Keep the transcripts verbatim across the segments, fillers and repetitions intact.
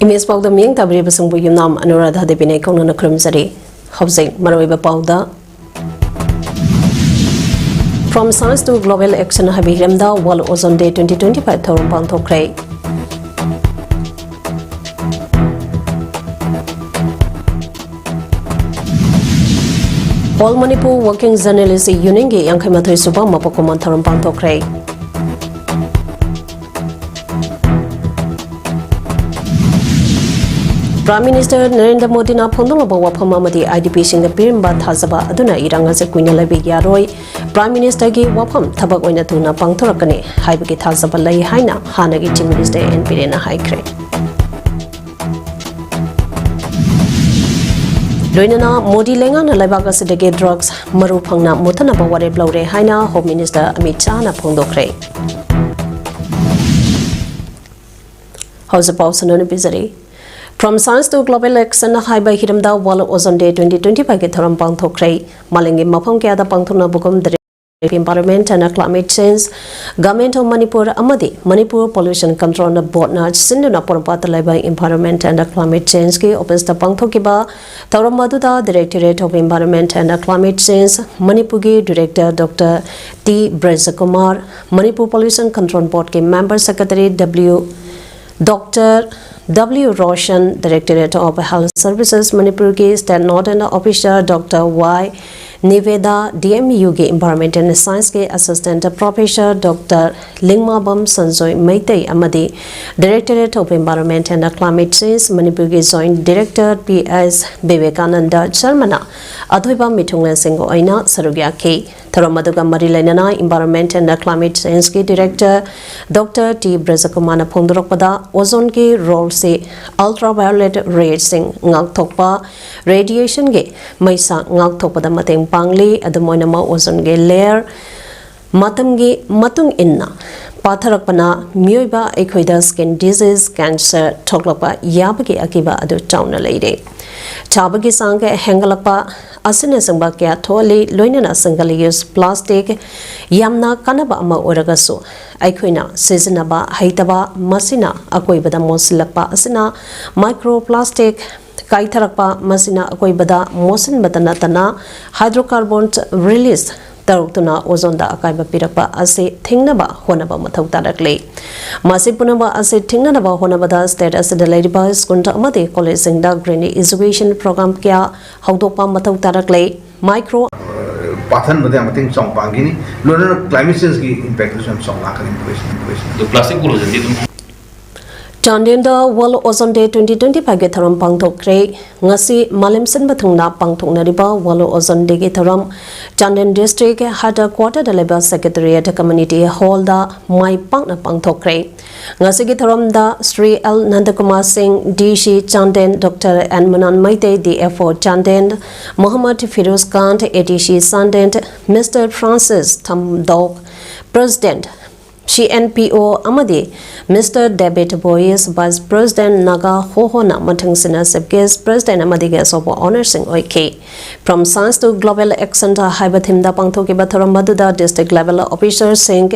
Image ꯄꯥꯎꯗ ꯃꯤꯠꯌꯦꯡ ꯇꯥꯕꯤꯔꯤꯕꯁꯤꯡꯕꯨ ꯌꯨꯝꯅꯥꯝ ꯑꯅꯨꯔꯥꯙꯥ ꯗꯦꯕꯤꯅ ꯏꯀꯧꯅꯅ ꯈꯨꯔꯨꯝꯖꯔꯤ꯫ ꯍꯧꯖꯤꯛ ꯃꯔꯨꯑꯣꯏꯕ ꯄꯥꯎꯗ, From Science to Global Action ꯍꯥꯏꯕ ꯍꯤꯔꯝꯗ World Ozone Day twenty twenty-five ꯊꯧꯔꯝ ꯄꯥꯡꯊꯣꯛꯈ꯭ꯔꯦ꯫ All Manipur Working Journalist Union ꯒꯤ ꯌꯥꯡꯈꯩ ꯃꯥꯊꯣꯏ ꯁꯨꯕ ꯃꯄꯣꯛ ꯀꯨꯝꯑꯣꯟ ꯊꯧꯔꯝ ꯄꯥꯡꯊꯣꯛꯈ꯭ꯔꯦ꯫ Prime Minister ꯅꯔꯦꯟꯗ꯭ꯔ ꯃꯣꯗꯤꯅ ꯐꯣꯡꯗꯣꯛꯂꯕ ꯋꯥꯐꯝ ꯑꯃꯗꯤ IDPꯁꯤꯡꯗ ꯄꯤꯔꯝꯕ ꯊꯥꯖꯕ ꯑꯗꯨꯅ ꯏꯔꯥꯡ ꯑꯁꯤ ꯀꯨꯏꯅ ꯂꯩꯕ ꯌꯥꯔꯣꯏ꯫ Prime Ministerꯒꯤ ꯋꯥꯐꯝ ꯊꯕꯛ ꯑꯣꯏꯅ ꯊꯨꯅ ꯄꯥꯡꯊꯣꯔꯛꯀꯅꯤ ꯍꯥꯏꯕꯒꯤ ꯊꯥꯖꯕ ꯂꯩ ꯍꯥꯏꯅ ꯍꯥꯟꯅꯒꯤ Chief Minister N ꯕꯤꯔꯦꯟꯅ ꯍꯥꯏꯈ꯭ꯔꯦ꯫ ꯂꯣꯏꯅꯅ ꯃꯣꯗꯤ ꯂꯩꯉꯥꯛꯅ ꯂꯩꯕꯥꯛ ꯑꯁꯤꯗꯒꯤ drugs ꯃꯔꯨ ꯐꯪꯅ ꯃꯨꯠꯊꯅꯕ ꯋꯥꯔꯦꯞ ꯂꯧꯔꯦ ꯍꯥꯏꯅ Home Minister ꯑꯃꯤꯠ ꯁꯥꯍꯅ ꯐꯣꯡꯗꯣꯛꯈ꯭ꯔꯦ꯫ ꯍꯧꯖꯤꯛ ꯄꯥꯎ ꯁꯟꯗꯣꯛꯅ ꯄꯤꯖꯔꯤ꯫ From Science to Global Action ꯍꯥꯏꯕ ꯍꯤꯔꯝꯗ World Ozone Day twenty twenty-five ꯒꯤ ꯊꯧꯔꯝ ꯄꯥꯡꯊꯣꯛꯈ꯭ꯔꯦ꯫ ꯃꯥꯂꯦꯝꯒꯤ ꯃꯐꯝ ꯀꯌꯥꯗ ꯄꯥꯡꯊꯣꯛꯅꯕꯒꯨꯝ Environment and Climate Change, Government of Manipur ꯑꯃꯗꯤ Manipur Pollution Control Boardꯅ ꯁꯤꯟꯗꯨꯅ ꯄꯣꯔꯣꯝꯄꯥꯠꯇ ꯂꯩꯕ Environment and Climate Changeꯀꯤ officeꯇ ꯄꯥꯡꯊꯣꯛꯈꯤꯕ ꯊꯧꯔꯝ ꯑꯗꯨꯗ Directorate of Environment and Climate Change ꯃꯅꯤꯄꯨꯔꯒꯤ Director Doctor T ꯕ꯭ꯔꯖꯀꯨꯃꯥꯔ, Manipur Pollution Control Boardꯀꯤ Member Secretary W Doctor W Roshan, Directorate of Health Services ꯃꯅꯤꯄꯨꯔꯒꯤ State Nodal Officer Doctor Y ꯅꯤꯕꯦꯗꯥ, DMUꯒꯤ Environment and Scienceꯀꯤ Assistant Professor Doctor ꯂꯤꯡꯃꯥꯕꯝ Sanjoy Meitei ꯑꯃꯗꯤ Directorate of Environment and Climate Change ꯃꯅꯤꯄꯨꯔꯒꯤ Joint Director P S Vivekananda ꯁꯔꯃꯅ ꯑꯊꯣꯏꯕ ꯃꯤꯊꯨꯡꯂꯦꯟꯁꯤꯡꯒ ꯑꯣꯏꯅ ꯁꯔꯨꯛ ꯌꯥꯈꯤ꯫ ꯊꯧꯔꯝ ꯑꯗꯨꯒ ꯃꯔꯤ ꯂꯩꯅꯅ Environment and Climate Changeꯀꯤ Director Doctor T ꯕ꯭ꯔꯖꯀꯨꯃꯥꯔꯅ ꯐꯣꯡꯗꯣꯔꯛꯄꯗ, ozoneꯒꯤ roleꯁꯤ ultraviolet rayꯁꯤꯡ ꯉꯥꯛꯊꯣꯛꯄ, radiationꯒꯤ ꯃꯩꯁꯥ ꯉꯥꯛꯊꯣꯛꯄꯗ ꯃꯇꯦꯡ ꯄꯥꯡꯂꯤ꯫ ꯑꯗꯨꯝ ꯑꯣꯏꯅꯃꯛ, ozoneꯒꯤ layer ꯃꯇꯝꯒꯤ ꯃꯇꯨꯡ ꯏꯟꯅ ꯄꯥꯊꯔꯛꯄꯅ ꯃꯤꯑꯣꯏꯕ ꯑꯩꯈꯣꯏꯗ skin disease, cancer ꯊꯣꯛꯂꯛꯄ ꯌꯥꯕꯒꯤ ꯑꯀꯤꯕ ꯑꯗꯨ ꯆꯥꯎꯅ ꯂꯩꯔꯦ꯫ ꯁꯥꯕꯒꯤ ꯆꯥꯡ ꯍꯦꯟꯒꯠꯂꯛꯄ ꯑꯁꯤꯅꯆꯤꯡꯕ ꯀꯌꯥ ꯊꯣꯛꯍꯜꯂꯤ꯫ ꯂꯣꯏꯅꯅ single use plastic ꯌꯥꯝꯅ ꯀꯥꯟꯅꯕ ꯑꯃ ꯑꯣꯏꯔꯒꯁꯨ, ꯑꯩꯈꯣꯏꯅ ꯁꯤꯖꯤꯟꯅꯕ ꯍꯩꯇꯕ, ꯃꯁꯤꯅ ꯑꯀꯣꯏꯕꯗ ꯃꯣꯠꯁꯤꯜꯂꯛꯄ ꯑꯁꯤꯅ microplastic ꯀꯥꯏꯊꯔꯛꯄ, ꯃꯁꯤꯅ ꯑꯀꯣꯏꯕꯗ ꯃꯣꯠꯁꯤꯟꯕꯇ ꯅꯠꯇꯅ hydrocarbon release ꯇꯧꯔꯛꯇꯨꯅ ozone ꯗ ꯑꯀꯥꯏꯕ ꯄꯤꯔꯛꯄ ꯑꯁꯤ ꯊꯤꯡꯅꯕ ꯍꯣꯠꯅꯕ ꯃꯊꯧ ꯇꯥꯔꯛꯂꯤ꯫ ꯃꯁꯤ ꯄꯨꯝꯅꯃꯛ ꯑꯁꯤ ꯊꯤꯡꯅꯅꯕ ꯍꯣꯠꯅꯕꯗ state ꯑꯁꯤꯗ ꯂꯩꯔꯤꯕ school ꯑꯃꯗꯤ college ꯁꯤꯡꯗ green education program ꯀꯌꯥ ꯍꯧꯗꯣꯛꯄ ꯃꯊꯧ ꯇꯥꯔꯛꯂꯤ꯫ Micro ꯄꯥꯊꯟꯕꯗ ꯌꯥꯝ ꯃꯇꯦꯡ ꯆꯥꯎꯅ ꯄꯥꯡꯈꯤꯅꯤ꯫ ꯂꯣꯏꯅꯅ climate change ꯀꯤ impact ꯇꯁꯨ ꯌꯥꯝ ꯆꯥꯎꯅ ꯂꯥꯛꯀꯅꯤ ꯃꯈꯣꯏꯁꯤꯅ, ꯃꯈꯣꯏꯁꯤꯅ꯫ ꯑꯗꯨ plastic pollution ꯗꯤ ꯑꯗꯨꯝ ꯆꯥꯟꯗꯦꯜꯗ World Ozone Day twenty twenty five ꯒꯤ ꯊꯧꯔꯝ ꯄꯥꯡꯊꯣꯛꯈ꯭ꯔꯦ꯫ ꯉꯁꯤ ꯃꯥꯂꯦꯝ ꯁꯤꯟꯕ ꯊꯨꯡꯅ ꯄꯥꯡꯊꯣꯛꯅꯔꯤꯕ World Ozone Day ꯒꯤ ꯊꯧꯔꯝ ꯆꯥꯟꯗꯦꯜ district headquarter ꯗ ꯂꯩꯕ Secretariat community hall ꯗ ꯃꯥꯏ ꯄꯥꯛꯅ ꯄꯥꯡꯊꯣꯛꯈ꯭ꯔꯦ꯫ ꯉꯁꯤꯒꯤ ꯊꯧꯔꯝꯗ Shri L ꯅꯟꯗꯀꯨꯃꯥꯔ Singh, D C Chandel, Doctor N Munan Meitei, D F O Chandel, Mohammad Firoz Khan, A D C Chandel, Mister Francis Thamdou, President C N P O ꯑꯃꯗꯤ Mister David Boyce, Vice President Naga ꯍꯣꯍꯣꯅ ꯃꯊꯪꯁꯤꯅ Chief Guest, President ꯑꯃꯗꯤ Guest of Honour ꯁꯤꯡ ꯑꯣꯏꯈꯤ꯫ From Science to Global Action ꯗ ꯍꯥꯏꯕ theme ꯗ ꯄꯥꯡꯊꯣꯛꯈꯤꯕ ꯊꯧꯔꯝ ꯑꯗꯨꯗ district level officer ꯁꯤꯡ,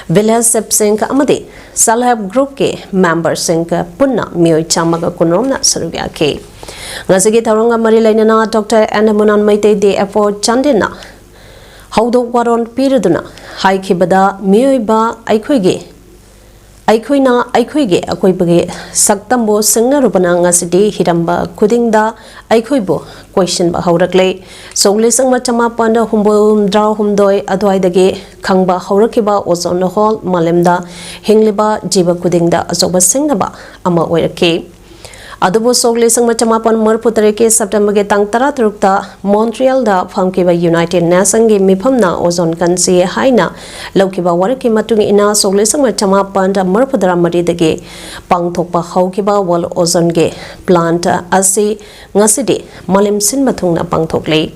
village chief ꯁꯤꯡ ꯑꯃꯗꯤ self help group ꯀꯤ member ꯁꯤꯡꯒ ꯄꯨꯟꯅ ꯃꯤꯑꯣꯏ ꯆꯥꯝꯃꯒ ꯀꯨꯟꯔꯣꯝꯅ ꯁꯔꯨꯛ ꯌꯥꯈꯤ꯫ ꯉꯁꯤꯒꯤ ꯊꯧꯔꯝꯒ ꯃꯔꯤ ꯂꯩꯅꯅ Doctor N Munan Meitei, D F O ꯆꯥꯟꯗꯦꯜꯅ ꯍꯧꯗꯣꯛ ꯋꯥꯔꯣꯜ ꯄꯤꯔꯗꯨꯅ ꯍꯥꯏꯈꯤꯕꯗ, ꯃꯤꯑꯣꯏꯕ ꯑꯩꯈꯣꯏꯒꯤ, ꯑꯩꯈꯣꯏꯅ ꯑꯩꯈꯣꯏꯒꯤ ꯑꯀꯣꯏꯕꯒꯤ ꯁꯛꯇꯝꯕꯨ ꯁꯤꯡꯅꯔꯨꯕꯅ ꯉꯁꯤꯗꯤ ꯍꯤꯔꯝꯕ ꯈꯨꯗꯤꯡꯗ ꯑꯩꯈꯣꯏꯕꯨ ꯀꯣꯏꯁꯤꯟꯕ ꯍꯧꯔꯛꯂꯦ꯫ ꯁꯣꯛ ꯂꯤꯁꯤꯡ ꯑꯃ ꯆꯃꯥꯄꯟ ꯍꯨꯝꯐꯨꯇꯔꯥꯍꯨꯝꯗꯣꯏ ꯑꯗꯨꯋꯥꯏꯗꯒꯤ ꯈꯪꯕ ꯍꯧꯔꯛꯈꯤꯕ ozone hole ꯃꯥꯂꯦꯝꯗ ꯍꯤꯡꯂꯤꯕ ꯖꯤꯕ ꯈꯨꯗꯤꯡꯗ ꯑꯆꯧꯕ ꯁꯤꯡꯅꯕ ꯑꯃ ꯑꯣꯏꯔꯛꯈꯤ꯫ ꯑꯗꯨꯕꯨ ꯁꯣꯛ ꯂꯤꯁꯤꯡ ꯑꯃ ꯆꯃꯥꯄꯟ ꯃꯔꯤꯐꯨ ꯇꯔꯦꯠꯀꯤ September ꯒꯤ ꯇꯥꯡ ꯇꯔꯥꯇꯔꯨꯛꯇ Montreal ꯗ ꯐꯝꯈꯤꯕ United Nation ꯒꯤ ꯃꯤꯐꯝꯅ ozone ꯀꯟꯁꯤ ꯍꯥꯏꯅ ꯂꯧꯈꯤꯕ ꯋꯥꯔꯦꯞꯀꯤ ꯃꯇꯨꯡ ꯏꯟꯅ ꯁꯣꯛ ꯂꯤꯁꯤꯡ ꯑꯃ ꯆꯃꯥꯄꯟ ꯃꯔꯤꯐꯨꯇꯔꯥ ꯃꯔꯤꯗꯒꯤ ꯄꯥꯡꯊꯣꯛꯄ ꯍꯧꯈꯤꯕ World Ozone ꯒꯤ plant ꯑꯁꯤ ꯉꯁꯤꯗꯤ ꯃꯥꯂꯦꯝ ꯁꯤꯟꯕ ꯊꯨꯡꯅ ꯄꯥꯡꯊꯣꯛꯂꯤ꯫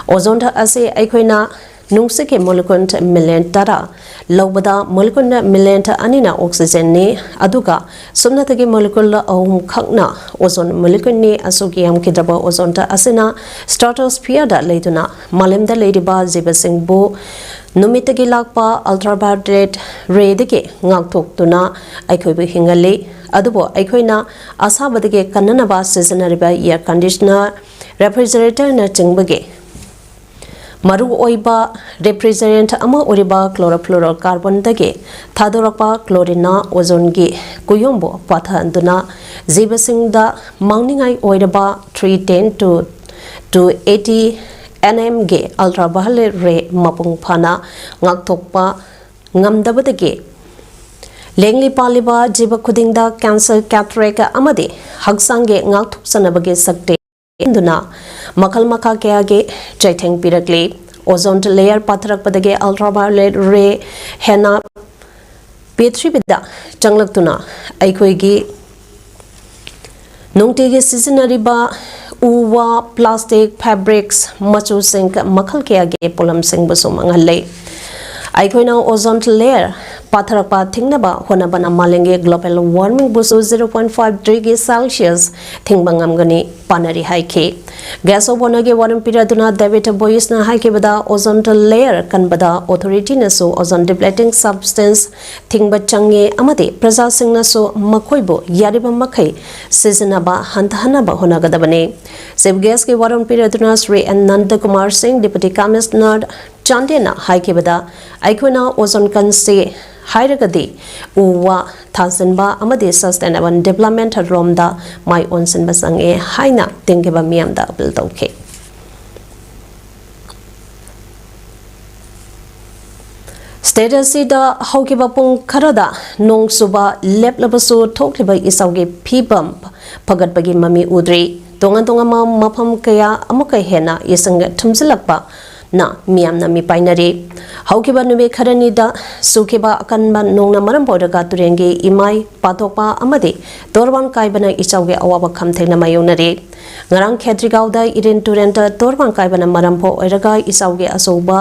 Ozone ꯑꯁꯤ ꯑꯩꯈꯣꯏꯅ ꯅꯨꯡꯁꯤꯠꯀꯤ molecule million ꯇꯔꯥ ꯂꯧꯕꯗ molecule million ꯑꯅꯤꯅ oxygenꯅꯤ, ꯑꯗꯨꯒ ꯁꯨꯞꯅꯇꯒꯤ molecule ꯑꯍꯨꯝ ꯈꯛꯅ ozone moleculeꯅꯤ꯫ ꯑꯁꯨꯛ ꯌꯥꯝꯈꯤꯗ꯭ꯔꯕ ozone ꯑꯁꯤꯅ stratosphereꯗ ꯂꯩꯗꯨꯅ ꯃꯥꯂꯦꯝꯗ ꯂꯩꯔꯤꯕ ꯖꯤꯕꯁꯤꯡꯕꯨ ꯅꯨꯃꯤꯠꯇꯒꯤ ꯂꯥꯛꯄ ultraviolet rayꯗꯒꯤ ꯉꯥꯛꯊꯣꯛꯇꯨꯅ ꯑꯩꯈꯣꯏꯕꯨ ꯍꯤꯡꯍꯜꯂꯤ꯫ ꯑꯗꯨꯕꯨ ꯑꯩꯈꯣꯏꯅ ꯑꯁꯥꯕꯗꯒꯤ ꯀꯟꯅꯅꯕ ꯁꯤꯖꯤꯟꯅꯔꯤꯕ air conditioner, refrigeratorꯅꯆꯤꯡꯕꯒꯤ ꯃꯔꯨꯑꯣꯏꯕ refrigerant ꯑꯃ ꯑꯣꯏꯔꯤꯕ chlorofluorocarbonꯗꯒꯤ ꯊꯥꯗꯣꯔꯛꯄ chlorineꯅ ozoneꯒꯤ ꯀꯨꯌꯣꯝꯕꯨ ꯄꯥꯊꯍꯟꯗꯨꯅ ꯖꯤꯕꯁꯤꯡꯗ ꯃꯥꯡꯅꯤꯡꯉꯥꯏ ꯑꯣꯏꯔꯕ three ten to two eighty nanometerꯒꯤ ultraviolet ray ꯃꯄꯨꯡ ꯐꯥꯅ ꯉꯥꯛꯊꯣꯛꯄ ꯉꯝꯗꯕꯗꯒꯤ ꯂꯦꯡꯂꯤ ꯄꯥꯜꯂꯤꯕ ꯖꯤꯕ ꯈꯨꯗꯤꯡꯗ cancer, cataract ꯑꯃꯗꯤ ꯍꯛꯆꯥꯡꯒꯤ ꯉꯥꯛꯊꯣꯛꯆꯅꯕꯒꯤ ꯁꯛꯇꯤ ꯄꯤꯗꯨꯅ ꯃꯈꯜ ꯃꯈꯥ ꯀꯌꯥꯒꯤ ꯆꯩꯊꯦꯡ ꯄꯤꯔꯛꯂꯤ꯫ Ozone layer ꯄꯥꯊꯔꯛꯄꯗꯒꯤ ultraviolet ray ꯍꯦꯟꯅ ꯄ꯭ꯔꯤꯊꯤꯕꯤꯗ ꯆꯪꯂꯛꯇꯨꯅ ꯑꯩꯈꯣꯏꯒꯤ ꯅꯨꯡꯇꯤꯒꯤ ꯁꯤꯖꯤꯟꯅꯔꯤꯕ ꯎ ꯋꯥ, plastic, fabrics, ꯃꯆꯨꯁꯤꯡ, ꯃꯈꯜ ꯀꯌꯥꯒꯤ ꯄꯣꯠꯂꯝꯁꯤꯡꯕꯨꯁꯨ ꯃꯥꯡꯍꯜꯂꯦ꯫ ꯑꯩꯈꯣꯏꯅ ozone layer ꯄꯥꯊꯔꯛꯄ ꯊꯤꯡꯅꯕ ꯍꯣꯠꯅꯕꯅ ꯃꯥꯂꯦꯝꯒꯤ global warmingꯕꯨꯁꯨ zero point five degreeꯒꯤ Celsius ꯊꯤꯡꯕ ꯉꯝꯒꯅꯤ ꯄꯥꯅꯔꯤ ꯍꯥꯏꯈꯤ꯫ Gas of Honourꯒꯤ ꯋꯥꯔꯦꯝ ꯄꯤꯔꯗꯨꯅ David Boyceꯅ ꯍꯥꯏꯈꯤꯕꯗ, ozone layer ꯀꯟꯕꯗ authorityꯅꯁꯨ ozone depleting substance ꯊꯤꯡꯕ ꯆꯪꯉꯤ ꯑꯃꯗꯤ ꯄ꯭ꯔꯖꯥꯁꯤꯡꯅꯁꯨ ꯃꯈꯣꯏꯕꯨ ꯌꯥꯔꯤꯕ ꯃꯈꯩ ꯁꯤꯖꯤꯟꯅꯕ ꯍꯟꯊꯍꯟꯅꯕ ꯍꯣꯠꯅꯒꯗꯕꯅꯤ꯫ Chief Guestꯀꯤ ꯋꯥꯔꯣꯜ ꯄꯤꯔꯗꯨꯅ ꯁ꯭ꯔꯤ ꯑꯦꯟ ꯅꯟꯗꯀꯨꯃꯥꯔ ꯁꯤꯡ, Deputy Commissioner ꯆꯥꯟꯗꯦꯜꯅ ꯍꯥꯏꯈꯤꯕꯗ, ꯑꯩꯈꯣꯏꯅ ozone ꯀꯟꯁꯤ ꯍꯥꯏꯔꯒꯗꯤ ꯎ ꯋꯥ ꯊꯥꯖꯤꯟꯕ ꯑꯃꯗꯤ sustainable development ꯔꯣꯝꯗ ꯃꯥꯏ ꯑꯣꯟꯁꯤꯟꯕ ꯆꯪꯉꯦ ꯍꯥꯏꯅ ꯇꯤꯟꯈꯤꯕ ꯃꯤꯌꯥꯝꯗ appeal ꯇꯧꯈꯤ꯫ State ꯑꯁꯤꯗ ꯍꯧꯈꯤꯕ ꯄꯨꯡ ꯈꯔꯗ ꯅꯣꯡ ꯆꯨꯕ ꯂꯦꯞꯂꯕꯁꯨ ꯊꯣꯛꯂꯤꯕ ꯏꯆꯥꯎꯒꯤ ꯐꯤꯕꯝ ꯐꯒꯠꯄꯒꯤ ꯃꯃꯤ ꯎꯗ꯭ꯔꯤ꯫ ꯇꯣꯉꯥꯟ ꯇꯣꯉꯥꯟꯕ ꯃꯐꯝ ꯀꯌꯥ ꯑꯃꯨꯛꯀ ꯍꯦꯟꯅ ꯏꯁꯤꯡ ꯊꯨꯝꯖꯤꯜꯂꯛꯄꯅ ꯃꯤꯌꯥꯝꯅ ꯃꯤꯄꯥꯏꯅꯔꯤ꯫ ꯍꯧꯈꯤꯕ ꯅꯨꯃꯤꯠ ꯈꯔꯅꯤꯗ ꯆꯨꯈꯤꯕ ꯑꯀꯟꯕ ꯅꯣꯡꯅ ꯃꯔꯝ ꯑꯣꯏꯔꯒ ꯇꯨꯔꯦꯟꯒꯤ ꯏꯃꯥꯏ ꯄꯥꯊꯣꯛꯄ ꯑꯃꯗꯤ ꯇꯣꯔꯕꯥꯟ ꯀꯥꯏꯕꯅ ꯏꯆꯥꯎꯒꯤ ꯑꯋꯥꯕ ꯈꯝ ꯊꯦꯡꯅ ꯃꯥꯌꯣꯛꯅꯔꯤ꯫ ꯉꯔꯥꯡ ꯈꯦꯇ꯭ꯔꯤꯒꯥꯎꯗ ꯏꯔꯤꯟ ꯇꯨꯔꯦꯟꯗ ꯇꯣꯔꯕꯥꯟ ꯀꯥꯏꯕꯅ ꯃꯔꯝ ꯑꯣꯏꯔꯒ ꯏꯆꯥꯎꯒꯤ ꯑꯆꯧꯕ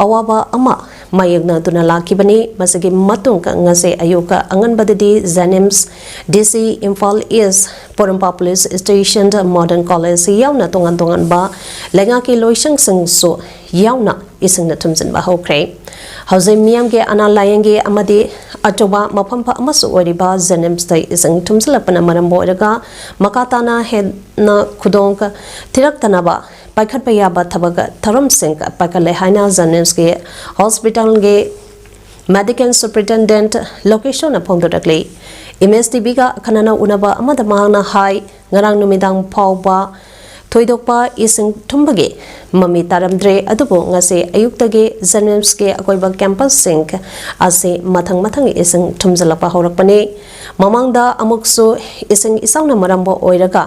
ꯑꯋꯥꯕ ꯑꯃ ꯃꯥꯌꯣꯛꯅꯗꯨꯅ ꯂꯥꯛꯈꯤꯕꯅꯤ꯫ ꯃꯁꯤꯒꯤ ꯃꯇꯨꯡ ꯉꯁꯤ ꯑꯌꯨꯛ ꯑꯉꯟꯕꯗꯗꯤ ꯖꯦꯅꯤꯝꯁ, ꯗꯤ ꯁꯤ ꯏꯝꯐꯥꯜ ꯏꯁ, ꯄꯣꯔꯣꯝꯄꯥꯠ ꯄꯨꯂꯤꯁ ꯁ꯭ꯇꯦꯁꯟ, ꯃꯣꯗꯔꯟ ꯀꯣꯂꯦꯖ ꯌꯥꯎꯅ ꯇꯣꯉꯥꯟ ꯇꯣꯉꯥꯟꯕ ꯂꯩꯉꯥꯛꯀꯤ ꯂꯣꯏꯁꯪꯁꯤꯡꯁꯨ ꯌꯥꯎꯅ ꯏꯁꯤꯡꯅ ꯊꯨꯝꯖꯤꯟꯕ ꯍꯧꯈ꯭ꯔꯦ꯫ ꯍꯧꯖꯤꯛ ꯃꯤꯌꯥꯝꯒꯤ ꯑꯅꯥ ꯂꯥꯌꯦꯡꯒꯤ ꯑꯃꯗꯤ ꯑꯆꯧꯕ ꯃꯐꯝ ꯑꯃꯁꯨ ꯑꯣꯏꯔꯤꯕ ꯖꯦꯅꯤꯝꯁꯇ ꯏꯁꯤꯡ ꯊꯨꯝꯖꯤꯜꯂꯛꯄꯅ ꯃꯔꯝ ꯑꯣꯏꯔꯒ ꯃꯈꯥ ꯇꯥꯅ ꯍꯦꯟꯅ ꯈꯨꯗꯣꯡ ꯊꯤꯔꯛꯇꯅꯕ ꯄꯥꯏꯈꯠꯄ ꯌꯥꯕ ꯊꯕꯛ ꯊꯧꯔꯝꯁꯤꯡ ꯄꯥꯏꯈꯠꯂꯦ ꯍꯥꯏꯅ ꯖꯦꯅꯤꯝꯁꯀꯤ ꯍꯣꯁꯄꯤꯇꯥꯜꯒꯤ ꯃꯦꯗꯤꯀꯦꯜ ꯁꯨꯄꯔꯤꯟꯇꯦꯟꯗꯦꯟꯠ ꯂꯣꯀꯦꯁꯣꯅ ꯐꯣꯡꯗꯣꯔꯛꯂꯤ꯫ ꯏꯃꯦꯖ ꯇꯤꯚꯤꯒ ꯑꯈꯟꯅꯅ ꯎꯅꯕ ꯑꯃꯗ ꯃꯍꯥꯛꯅ ꯍꯥꯏ, ꯉꯔꯥꯡ ꯅꯨꯃꯤꯗꯥꯡ ꯐꯥꯎꯕ ꯊꯣꯏꯗꯣꯛꯄ ꯏꯁꯤꯡ ꯊꯨꯝꯕꯒꯤ ꯃꯃꯤ ꯇꯥꯔꯝꯗ꯭ꯔꯦ, ꯑꯗꯨꯕꯨ ꯉꯁꯤ ꯑꯌꯨꯛꯇꯒꯤ ꯖꯦꯅꯤꯝꯁꯀꯤ ꯑꯀꯣꯏꯕ ꯀꯦꯝꯄꯁꯁꯤꯡ ꯑꯁꯤ ꯃꯊꯪ ꯃꯊꯪ ꯏꯁꯤꯡ ꯊꯨꯝꯖꯤꯜꯂꯛꯄ ꯍꯧꯔꯛꯄꯅꯤ꯫ ꯃꯃꯥꯡꯗ ꯑꯃꯨꯛꯁꯨ ꯏꯁꯤꯡ ꯏꯆꯥꯎꯅ ꯃꯔꯝ ꯑꯣꯏꯔꯒ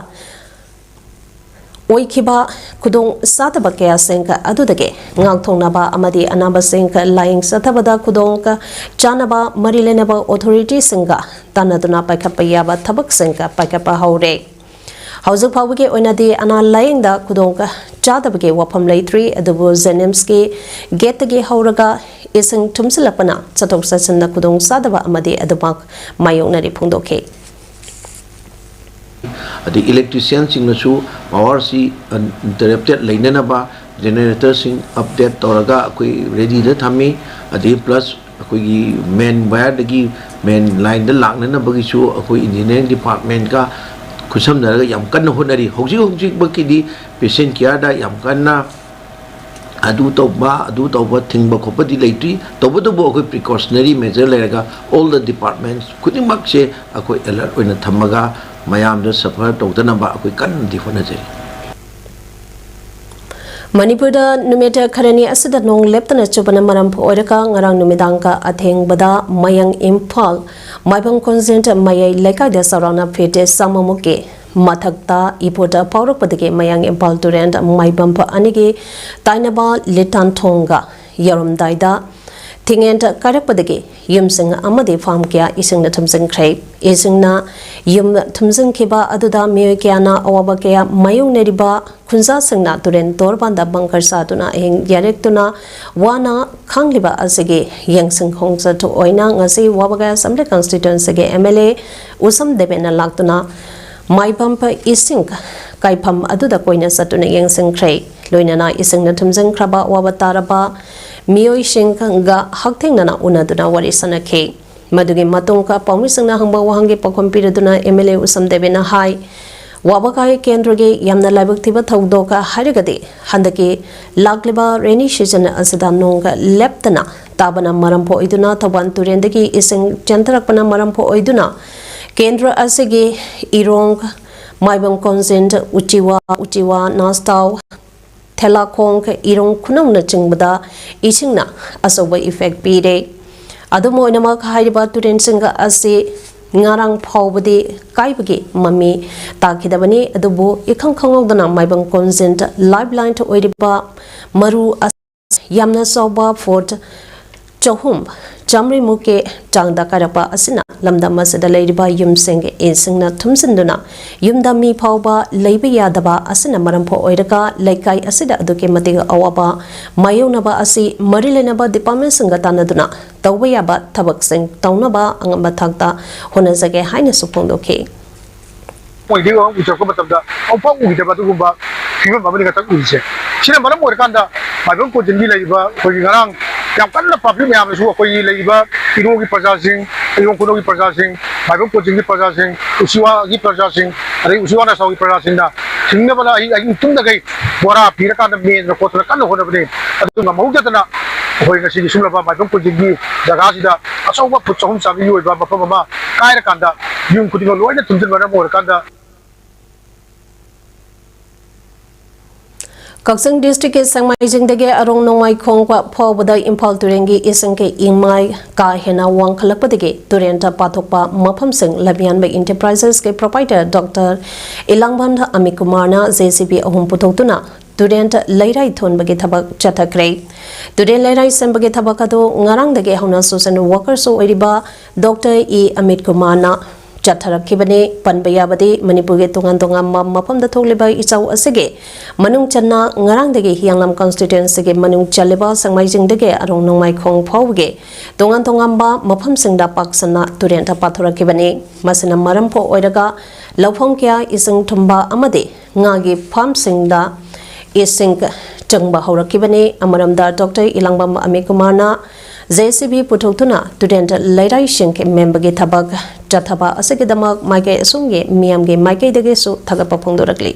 ꯑꯣꯏꯈꯤꯕ ꯈꯨꯗꯣꯡ ꯆꯥꯗꯕ ꯀꯌꯥꯁꯤꯡ ꯑꯗꯨꯗꯒꯤ ꯉꯥꯛꯊꯣꯛꯅꯕ ꯑꯃꯗꯤ ꯑꯅꯥꯕꯁꯤꯡ ꯂꯥꯌꯦꯡ ꯆꯠꯊꯕꯗ ꯈꯨꯗꯣꯡ ꯆꯥꯅꯕ ꯃꯔꯤ ꯂꯩꯅꯕ ꯑꯣꯊꯣꯔꯤꯇꯤꯁꯤꯡꯒ ꯇꯥꯟꯅꯗꯨꯅ ꯄꯥꯏꯈꯠꯄ ꯌꯥꯕ ꯊꯕꯛꯁꯤꯡ ꯄꯥꯏꯈꯠꯄ ꯍꯧꯔꯦ꯫ ꯍꯧꯖꯤꯛ ꯐꯥꯎꯕꯒꯤ ꯑꯣꯏꯅꯗꯤ ꯑꯅꯥ ꯂꯥꯌꯦꯡꯗ ꯈꯨꯗꯣꯡ ꯆꯥꯗꯕꯒꯤ ꯋꯥꯐꯝ ꯂꯩꯇ꯭ꯔꯤ, ꯑꯗꯨꯕꯨ ꯖꯦꯅꯤꯝꯁꯀꯤ ꯒꯦꯠꯇꯒꯤ ꯍꯧꯔꯒ ꯏꯁꯤꯡ ꯊꯨꯝꯖꯤꯜꯂꯛꯄꯅ ꯆꯠꯊꯣꯛ ꯆꯠꯁꯤꯟꯗ ꯈꯨꯗꯣꯡ ꯆꯥꯗꯕ ꯑꯃꯗꯤ ꯑꯗꯨꯃꯛ ꯃꯥꯌꯣꯛꯅꯔꯤ ꯐꯣꯡꯗꯣꯛꯈꯤ꯫ ꯑꯗꯩ ꯏꯂꯦꯛꯇ꯭ꯔꯤꯁꯤꯌꯥꯟꯁꯤꯡꯅꯁꯨ ꯄꯥꯋꯔꯁꯤ ꯏꯟꯇꯔꯞꯇꯦꯠ ꯂꯩꯅꯅꯕ ꯖꯦꯅꯦꯔꯦꯇꯔꯁꯤꯡ ꯑꯞꯗꯦꯠ ꯇꯧꯔꯒ ꯑꯩꯈꯣꯏ ꯔꯦꯗꯤꯗ ꯊꯝꯃꯤ꯫ ꯑꯗꯩ ꯄ꯭ꯂꯁ ꯑꯩꯈꯣꯏꯒꯤ ꯃꯦꯟ ꯋꯥꯌꯔꯗꯒꯤ ꯃꯦꯟ ꯂꯥꯏꯟꯗ ꯂꯥꯛꯅꯅꯕꯒꯤꯁꯨ ꯑꯩꯈꯣꯏ ꯏꯟꯖꯤꯅꯤꯌꯥꯔꯤꯡ ꯗꯤꯄꯥꯔꯠꯃꯦꯟꯒ ꯈꯨꯠꯁꯝꯅꯔꯒ ꯌꯥꯝ ꯀꯟꯅ ꯍꯣꯠꯅꯔꯤ꯫ ꯍꯧꯖꯤꯛ ꯍꯧꯖꯤꯛꯃꯛꯀꯤꯗꯤ ꯄꯦꯁꯦꯟ ꯀꯤꯌꯔꯗ ꯌꯥꯝ ꯀꯟꯅ ꯑꯗꯨ ꯇꯧꯕ ꯑꯗꯨ ꯇꯧꯕ ꯊꯤꯡꯕ ꯈꯣꯠꯄꯗꯤ ꯂꯩꯇ꯭ꯔꯤ꯫ ꯇꯧꯕꯇꯕꯨ ꯑꯩꯈꯣꯏ ꯄ꯭ꯔꯤꯀꯣꯁꯅꯔꯤ ꯃꯦꯖꯔ ꯂꯩꯔꯒ ꯑꯣꯜ ꯗ ꯗꯤꯄꯥꯔꯠꯃꯦꯟꯁ ꯈꯨꯗꯤꯡꯃꯛꯁꯦ ꯑꯩꯈꯣꯏ ꯑꯦꯂꯔꯠ ꯑꯣꯏꯅ ꯊꯝꯃꯒ ꯃꯌꯥꯝꯗ ꯁꯐꯔ ꯇꯧꯗꯅꯕ ꯑꯩꯈꯣꯏ ꯀꯟꯅꯗꯤ ꯍꯣꯠꯅꯖꯔꯤ꯫ ꯃꯅꯤꯄꯨꯔꯗ ꯅꯨꯃꯤꯠ ꯈꯔꯅꯤ ꯑꯁꯤꯗ ꯅꯣꯡ ꯂꯦꯞꯇꯅ ꯆꯨꯕꯅ ꯃꯔꯝ ꯑꯣꯏꯔꯒ ꯉꯔꯥꯡ ꯅꯨꯃꯤꯗꯥꯡꯒ ꯑꯊꯦꯡꯕꯗ ꯃꯌꯥꯡ ꯏꯝꯐꯥꯜ ꯃꯥꯏꯕꯝ ꯀꯣꯟꯖꯦꯟ ꯃꯌꯥꯏ ꯂꯩꯀꯥꯏꯗ ꯆꯥꯎꯔꯥꯛꯅ ꯐꯤꯠ ꯆꯥꯝꯃꯃꯨꯛꯀꯤ ꯃꯊꯛꯇ ꯏꯄꯣꯠ ꯐꯥꯎꯔꯛꯄꯗꯒꯤ ꯃꯌꯥꯡ ꯏꯝꯐꯥꯜ ꯇꯨꯔꯦꯟ ꯃꯥꯏꯕꯝ ꯑꯅꯤꯒꯤ ꯇꯥꯏꯅꯕ ꯂꯤꯇꯥꯟꯊꯣꯡꯒ ꯌꯧꯔꯝꯗꯥꯏꯗ ꯊꯤꯡꯉꯦꯟ ꯀꯥꯏꯔꯛꯄꯗꯒꯤ ꯌꯨꯝꯁꯤꯡ ꯑꯃꯗꯤ ꯐꯥꯔꯝ ꯀꯌꯥ ꯏꯁꯤꯡꯅ ꯊꯨꯝꯖꯤꯟꯈ꯭ꯔꯦ꯫ ꯏꯁꯤꯡꯅ ꯌꯨꯝ ꯊꯨꯝꯖꯤꯟꯈꯤꯕ ꯑꯗꯨꯗ ꯃꯤꯑꯣꯏ ꯀꯌꯥꯅ ꯑꯋꯥꯕ ꯀꯌꯥ ꯃꯥꯌꯣꯛꯅꯔꯤꯕ ꯈꯨꯟꯖꯥꯁꯤꯡꯅ ꯇꯨꯔꯦꯟ ꯇꯣꯔꯕꯥꯟꯗ ꯕꯪꯀꯔ ꯁꯥꯗꯨꯅ ꯑꯍꯤꯡ ꯌꯥꯔꯦꯛꯇꯨꯅ ꯋꯥꯅ ꯈꯥꯡꯂꯤꯕ ꯑꯁꯤꯒꯤ ꯌꯦꯡꯁꯤꯟ ꯈꯣꯡꯆꯠ ꯑꯣꯏꯅ ꯉꯁꯤ ꯋꯥꯕꯒꯥꯏ ꯑꯦꯁꯦꯝꯕ꯭ꯂꯤ ꯀꯟꯁꯇꯤꯇ꯭ꯋꯦꯟꯁꯤꯒꯤ ꯑꯦꯝ ꯑꯦꯜ ꯑꯦ ꯎꯁꯝ ꯗꯦꯕꯦꯟꯅ ꯂꯥꯛꯇꯨꯅ ꯃꯥꯏꯕꯝ ꯏꯁꯤꯡ ꯀꯥꯏꯐꯝ ꯑꯗꯨꯗ ꯀꯣꯏꯅ ꯆꯠꯇꯨꯅ ꯌꯦꯡꯁꯤꯟꯈ꯭ꯔꯦ꯫ ꯂꯣꯏꯅꯅ ꯏꯁꯤꯡꯅ ꯊꯨꯝꯖꯤꯟꯈ꯭ꯔꯕ ꯑꯋꯥꯕ ꯇꯥꯔꯕ ꯃꯤꯑꯣꯏꯁꯤꯡꯒ ꯍꯛꯊꯦꯡꯅꯅ ꯎꯅꯗꯨꯅ ꯋꯥꯔꯤ ꯁꯥꯅꯈꯤ꯫ ꯃꯗꯨꯒꯤ ꯃꯇꯨꯡꯗ ꯄꯥꯎꯃꯤꯁꯤꯡꯅ ꯍꯪꯕ ꯋꯥꯍꯪꯒꯤ ꯄꯥꯎꯈꯨꯝ ꯄꯤꯔꯗꯨꯅ ꯑꯦꯝ ꯑꯦꯜ ꯑꯦ ꯎꯁꯝ ꯗꯦꯕꯦꯟꯅ ꯍꯥꯏ, ꯋꯥꯕꯒꯥꯏ ꯀꯦꯟꯗ꯭ꯔꯒꯤ ꯌꯥꯝꯅ ꯂꯥꯏꯕꯛ ꯊꯤꯕ ꯊꯧꯗꯣꯛ ꯍꯥꯏꯔꯒꯗꯤ ꯍꯟꯗꯛꯀꯤ ꯂꯥꯛꯂꯤꯕ ꯔꯦꯅꯤ ꯁꯤꯖꯟ ꯑꯁꯤꯗ ꯅꯣꯡ ꯂꯦꯞꯇꯅ ꯇꯥꯕꯅ ꯃꯔꯝ ꯑꯣꯏꯗꯨꯅ ꯊꯧꯕꯥꯜ ꯇꯨꯔꯦꯟꯗꯒꯤ ꯏꯁꯤꯡ ꯆꯦꯟꯊꯔꯛꯄꯅ ꯃꯔꯝ ꯑꯣꯏꯗꯨꯅ ꯀꯦꯟꯗ꯭ꯔ ꯑꯁꯤꯒꯤ ꯏꯔꯣꯡ, ꯃꯥꯏꯕꯝ ꯀꯣꯟꯖꯦꯟ, ꯎꯆꯤꯋꯥ, ꯎꯆꯤꯋꯥ, ꯅꯥꯁꯇꯥꯎ, ꯊꯦꯂꯥꯈꯣꯡ, ꯏꯔꯣꯡ ꯈꯨꯅꯧꯅꯆꯤꯡꯕꯗ ꯏꯁꯤꯡꯅ ꯑꯆꯧꯕ ꯏꯐꯦꯛ ꯄꯤꯔꯦ꯫ ꯑꯗꯨꯝ ꯑꯣꯏꯅꯃꯛ, ꯍꯥꯏꯔꯤꯕ ꯇꯨꯔꯦꯟꯁꯤꯡ ꯑꯁꯤ ꯉꯔꯥꯡ ꯐꯥꯎꯕꯗꯤ ꯀꯥꯏꯕꯒꯤ ꯃꯃꯤ ꯇꯥꯈꯤꯗꯕꯅꯤ, ꯑꯗꯨꯕꯨ ꯏꯈꯪ ꯈꯪꯍꯧꯗꯅ ꯃꯥꯏꯕꯝ ꯀꯣꯟꯖꯦꯟ ꯂꯥꯏꯐ ꯂꯥꯏꯟ ꯑꯣꯏꯔꯤꯕ ꯃꯔꯨ ꯑꯁꯤ ꯌꯥꯝꯅ ꯆꯥꯎꯕ ꯐꯨꯠ ꯆꯍꯨꯝ ꯆꯥꯃꯔꯤꯃꯨꯛꯀꯤ ꯆꯥꯡꯗ ꯀꯥꯏꯔꯛꯄ ꯑꯁꯤꯅ ꯂꯝꯗꯝ ꯑꯁꯤꯗ ꯂꯩꯔꯤꯕ ꯌꯨꯝꯁꯤꯡ ꯏꯁꯤꯡꯅ ꯊꯨꯝꯖꯤꯟꯗꯨꯅ ꯌꯨꯝꯗ ꯃꯤ ꯐꯥꯎꯕ ꯂꯩꯕ ꯌꯥꯗꯕ ꯑꯁꯤꯅ ꯃꯔꯝ ꯑꯣꯏꯔꯒ ꯂꯩꯀꯥꯏ ꯑꯁꯤꯗ ꯑꯗꯨꯛꯀꯤ ꯃꯇꯤꯛ ꯑꯋꯥꯕ ꯃꯥꯌꯣꯛꯅꯕ ꯑꯁꯤ ꯃꯔꯤ ꯂꯩꯅꯕ ꯗꯤꯄꯥꯔꯠꯃꯦꯟꯁꯤꯡꯒ ꯇꯥꯟꯅꯗꯨꯅ ꯇꯧꯕ ꯌꯥꯕ ꯊꯕꯛꯁꯤꯡ ꯇꯧꯅꯕ ꯑꯉꯝꯕ ꯊꯥꯛꯇ ꯍꯣꯠꯅꯖꯒꯦ ꯍꯥꯏꯅꯁꯨ ꯐꯣꯡꯗꯣꯛꯈꯤ꯫ ꯃꯣꯏꯗꯤ ꯎꯖꯔꯛꯄ ꯃꯇꯝꯗ ꯑꯃꯨꯛꯐꯥꯎ ꯎꯈꯤꯗꯕ ꯑꯗꯨꯒꯨꯝꯕ ꯐꯤꯕꯝ ꯑꯃꯅꯤ ꯉꯥꯛꯇꯪ ꯎꯔꯤꯁꯦ꯫ ꯁꯤꯅ ꯃꯔꯝ ꯑꯣꯏꯔꯀꯥꯟꯗ ꯃꯥꯏꯕꯝ ꯀꯣꯟꯖꯤꯟꯒꯤ ꯂꯩꯔꯤꯕ ꯑꯩꯈꯣꯏꯒꯤ ꯉꯔꯥꯡ ꯌꯥꯝ ꯀꯟꯅ ꯄꯥꯕ꯭ꯂꯤꯛ ꯃꯌꯥꯝꯅꯁꯨ ꯑꯩꯈꯣꯏꯒꯤ ꯂꯩꯔꯤꯕ ꯏꯔꯣꯡꯒꯤ ꯄ꯭ꯔꯖꯥꯁꯤꯡ, ꯏꯔꯣꯡ ꯈꯨꯅꯧꯒꯤ ꯄ꯭ꯔꯖꯥꯁꯤꯡ, ꯃꯥꯏꯕꯝ ꯀꯣꯟꯖꯤꯟꯒꯤ ꯄ꯭ꯔꯖꯥꯁꯤꯡ, ꯎꯆꯤꯋꯥꯒꯤ ꯄ꯭ꯔꯖꯥꯁꯤꯡ, ꯑꯗꯩ ꯎꯆꯤꯋꯥ ꯅꯥꯁꯥꯎꯒꯤ ꯄ꯭ꯔꯖꯥꯁꯤꯡꯅ ꯍꯤꯡꯅꯕꯅ ꯑꯍꯤꯡ ꯑꯍꯤꯡ ꯇꯨꯝꯗꯈꯩ ꯕꯣꯔꯥ ꯄꯤꯔꯀꯥꯟꯗ ꯃꯦꯟꯗꯅ ꯈꯣꯠꯇꯅ ꯀꯟꯅ ꯍꯣꯠꯅꯕꯅꯤ꯫ ꯑꯗꯨ ꯉꯝꯍꯧꯗꯗꯅ ꯑꯩꯈꯣꯏ ꯉꯁꯤꯒꯤ ꯁꯨꯝꯂꯕ ꯃꯥꯏꯕꯝ ꯀꯣꯟꯖꯤꯟꯒꯤ ꯖꯒꯥꯁꯤꯗ ꯑꯆꯧꯕ ꯐꯨꯠ ꯆꯍꯨꯝ ꯆꯥꯝꯃꯔꯤ ꯑꯣꯏꯕ ꯃꯐꯝ ꯑꯃ ꯀꯥꯏꯔꯀꯥꯟꯗ ꯌꯨꯝ ꯈꯨꯗꯤꯡꯃꯛ ꯂꯣꯏꯅ ꯊꯨꯝꯖꯤꯟꯕꯅ ꯃꯔꯝ ꯑꯣꯏꯔꯀꯥꯟꯗ ꯀꯛꯆꯤꯡ ꯗꯤꯁꯇ꯭ꯔꯤꯛꯀꯤ ꯁꯦꯡꯃꯥꯏꯖꯤꯡꯗꯒꯤ ꯑꯔꯣꯡ ꯅꯣꯡꯃꯥꯏꯈꯣꯡ ꯐꯥꯎꯕꯗ ꯏꯝꯐꯥꯜ ꯇꯨꯔꯦꯟꯒꯤ ꯏꯁꯤꯡꯒꯤ ꯏꯃꯥꯏ ꯀꯥ ꯍꯦꯟꯅ ꯋꯥꯡꯈꯠꯂꯛꯄꯗꯒꯤ ꯇꯨꯔꯦꯟꯗ ꯄꯥꯊꯣꯛꯄ ꯃꯐꯝꯁꯤꯡ ꯂꯝꯌꯥꯟꯕ ꯏꯟꯇꯔꯄ꯭ꯔꯥꯏꯖꯦꯁꯀꯤ proprietor doctor ꯏꯂꯥꯡꯕꯟ ꯑꯃꯤꯀꯨꯃꯥꯔꯅ J C B ꯑꯍꯨꯝ ꯄꯨꯊꯣꯛꯇꯨꯅ ꯇꯨꯔꯦꯟ ꯂꯩꯔꯥꯏ ꯊꯣꯟꯕꯒꯤ ꯊꯕꯛ ꯆꯠꯊꯈ꯭ꯔꯦ꯫ ꯇꯨꯔꯦꯟ ꯂꯩꯔꯥꯏ ꯁꯦꯝꯕꯒꯤ ꯊꯕꯛ ꯑꯗꯨ ꯉꯔꯥꯡꯗꯒꯤ ꯍꯧꯅ ꯁꯣꯁꯦꯜ ꯋꯥꯀꯔꯁꯨ ꯑꯣꯏꯔꯤꯕ ꯗꯣꯛꯇꯔ ꯏ ꯑꯃꯤꯠ ꯀꯨꯃꯥꯔꯅ ꯆꯠꯊꯔꯛꯈꯤꯕꯅꯤ꯫ ꯄꯟꯕ ꯌꯥꯕꯗꯤ ꯃꯅꯤꯄꯨꯔꯒꯤ ꯇꯣꯉꯥꯟ ꯇꯣꯉꯥꯟꯕ ꯃꯐꯝꯗ ꯊꯣꯛꯂꯤꯕ ꯏꯆꯥꯎ ꯑꯁꯤꯒꯤ ꯃꯅꯨꯡ ꯆꯟꯅ ꯉꯔꯥꯡꯗꯒꯤ ꯍꯤꯌꯥꯡꯂꯝ ꯀꯟꯁꯇꯤꯇ꯭ꯋꯦꯟꯁꯤꯒꯤ ꯃꯅꯨꯡ ꯆꯜꯂꯤꯕ ꯁꯦꯛꯃꯥꯏꯖꯤꯡꯗꯒꯤ ꯑꯔꯣꯡ ꯅꯣꯡꯃꯥꯏꯈꯣꯡ ꯐꯥꯎꯕꯒꯤ ꯇꯣꯉꯥꯟ ꯇꯣꯉꯥꯟꯕ ꯃꯐꯝꯁꯤꯡꯗ ꯄꯥꯛ ꯁꯟꯅ ꯇꯨꯔꯦꯟꯗ ꯄꯥꯊꯣꯔꯛꯈꯤꯕꯅꯤ꯫ ꯃꯁꯤꯅ ꯃꯔꯝ ꯑꯣꯏꯔꯒ ꯂꯧꯐꯝ ꯀꯌꯥ ꯏꯁꯤꯡ ꯊꯨꯝꯕ ꯑꯃꯗꯤ ꯉꯥꯒꯤ ꯐꯥꯔꯝꯁꯤꯡꯗ ꯏꯁꯤꯡ ꯆꯪꯕ ꯍꯧꯔꯛꯈꯤꯕꯅꯤ꯫ ꯑꯃꯔꯣꯝꯗ ꯗꯣꯛꯇꯔ ꯏꯂꯥꯡꯕꯝ ꯑꯃꯤꯀꯨꯃꯥꯔꯅ ꯖꯦ ꯁꯤ ꯕꯤ ꯄꯨꯊꯣꯛꯇꯨꯅ ꯇꯨꯔꯦꯟ ꯂꯩꯔꯥꯏꯁꯤꯡ ꯃꯦꯟꯕꯒꯤ ꯊꯕꯛ ꯆꯠꯊꯕ ꯑꯁꯤꯒꯤꯗꯃꯛ ꯃꯥꯏꯀꯩ ꯑꯁꯣꯝꯒꯤ ꯃꯤꯌꯥꯝꯒꯤ ꯃꯥꯏꯀꯩꯗꯒꯤꯁꯨ ꯊꯥꯒꯠꯄ ꯐꯣꯡꯗꯣꯔꯛꯂꯤ꯫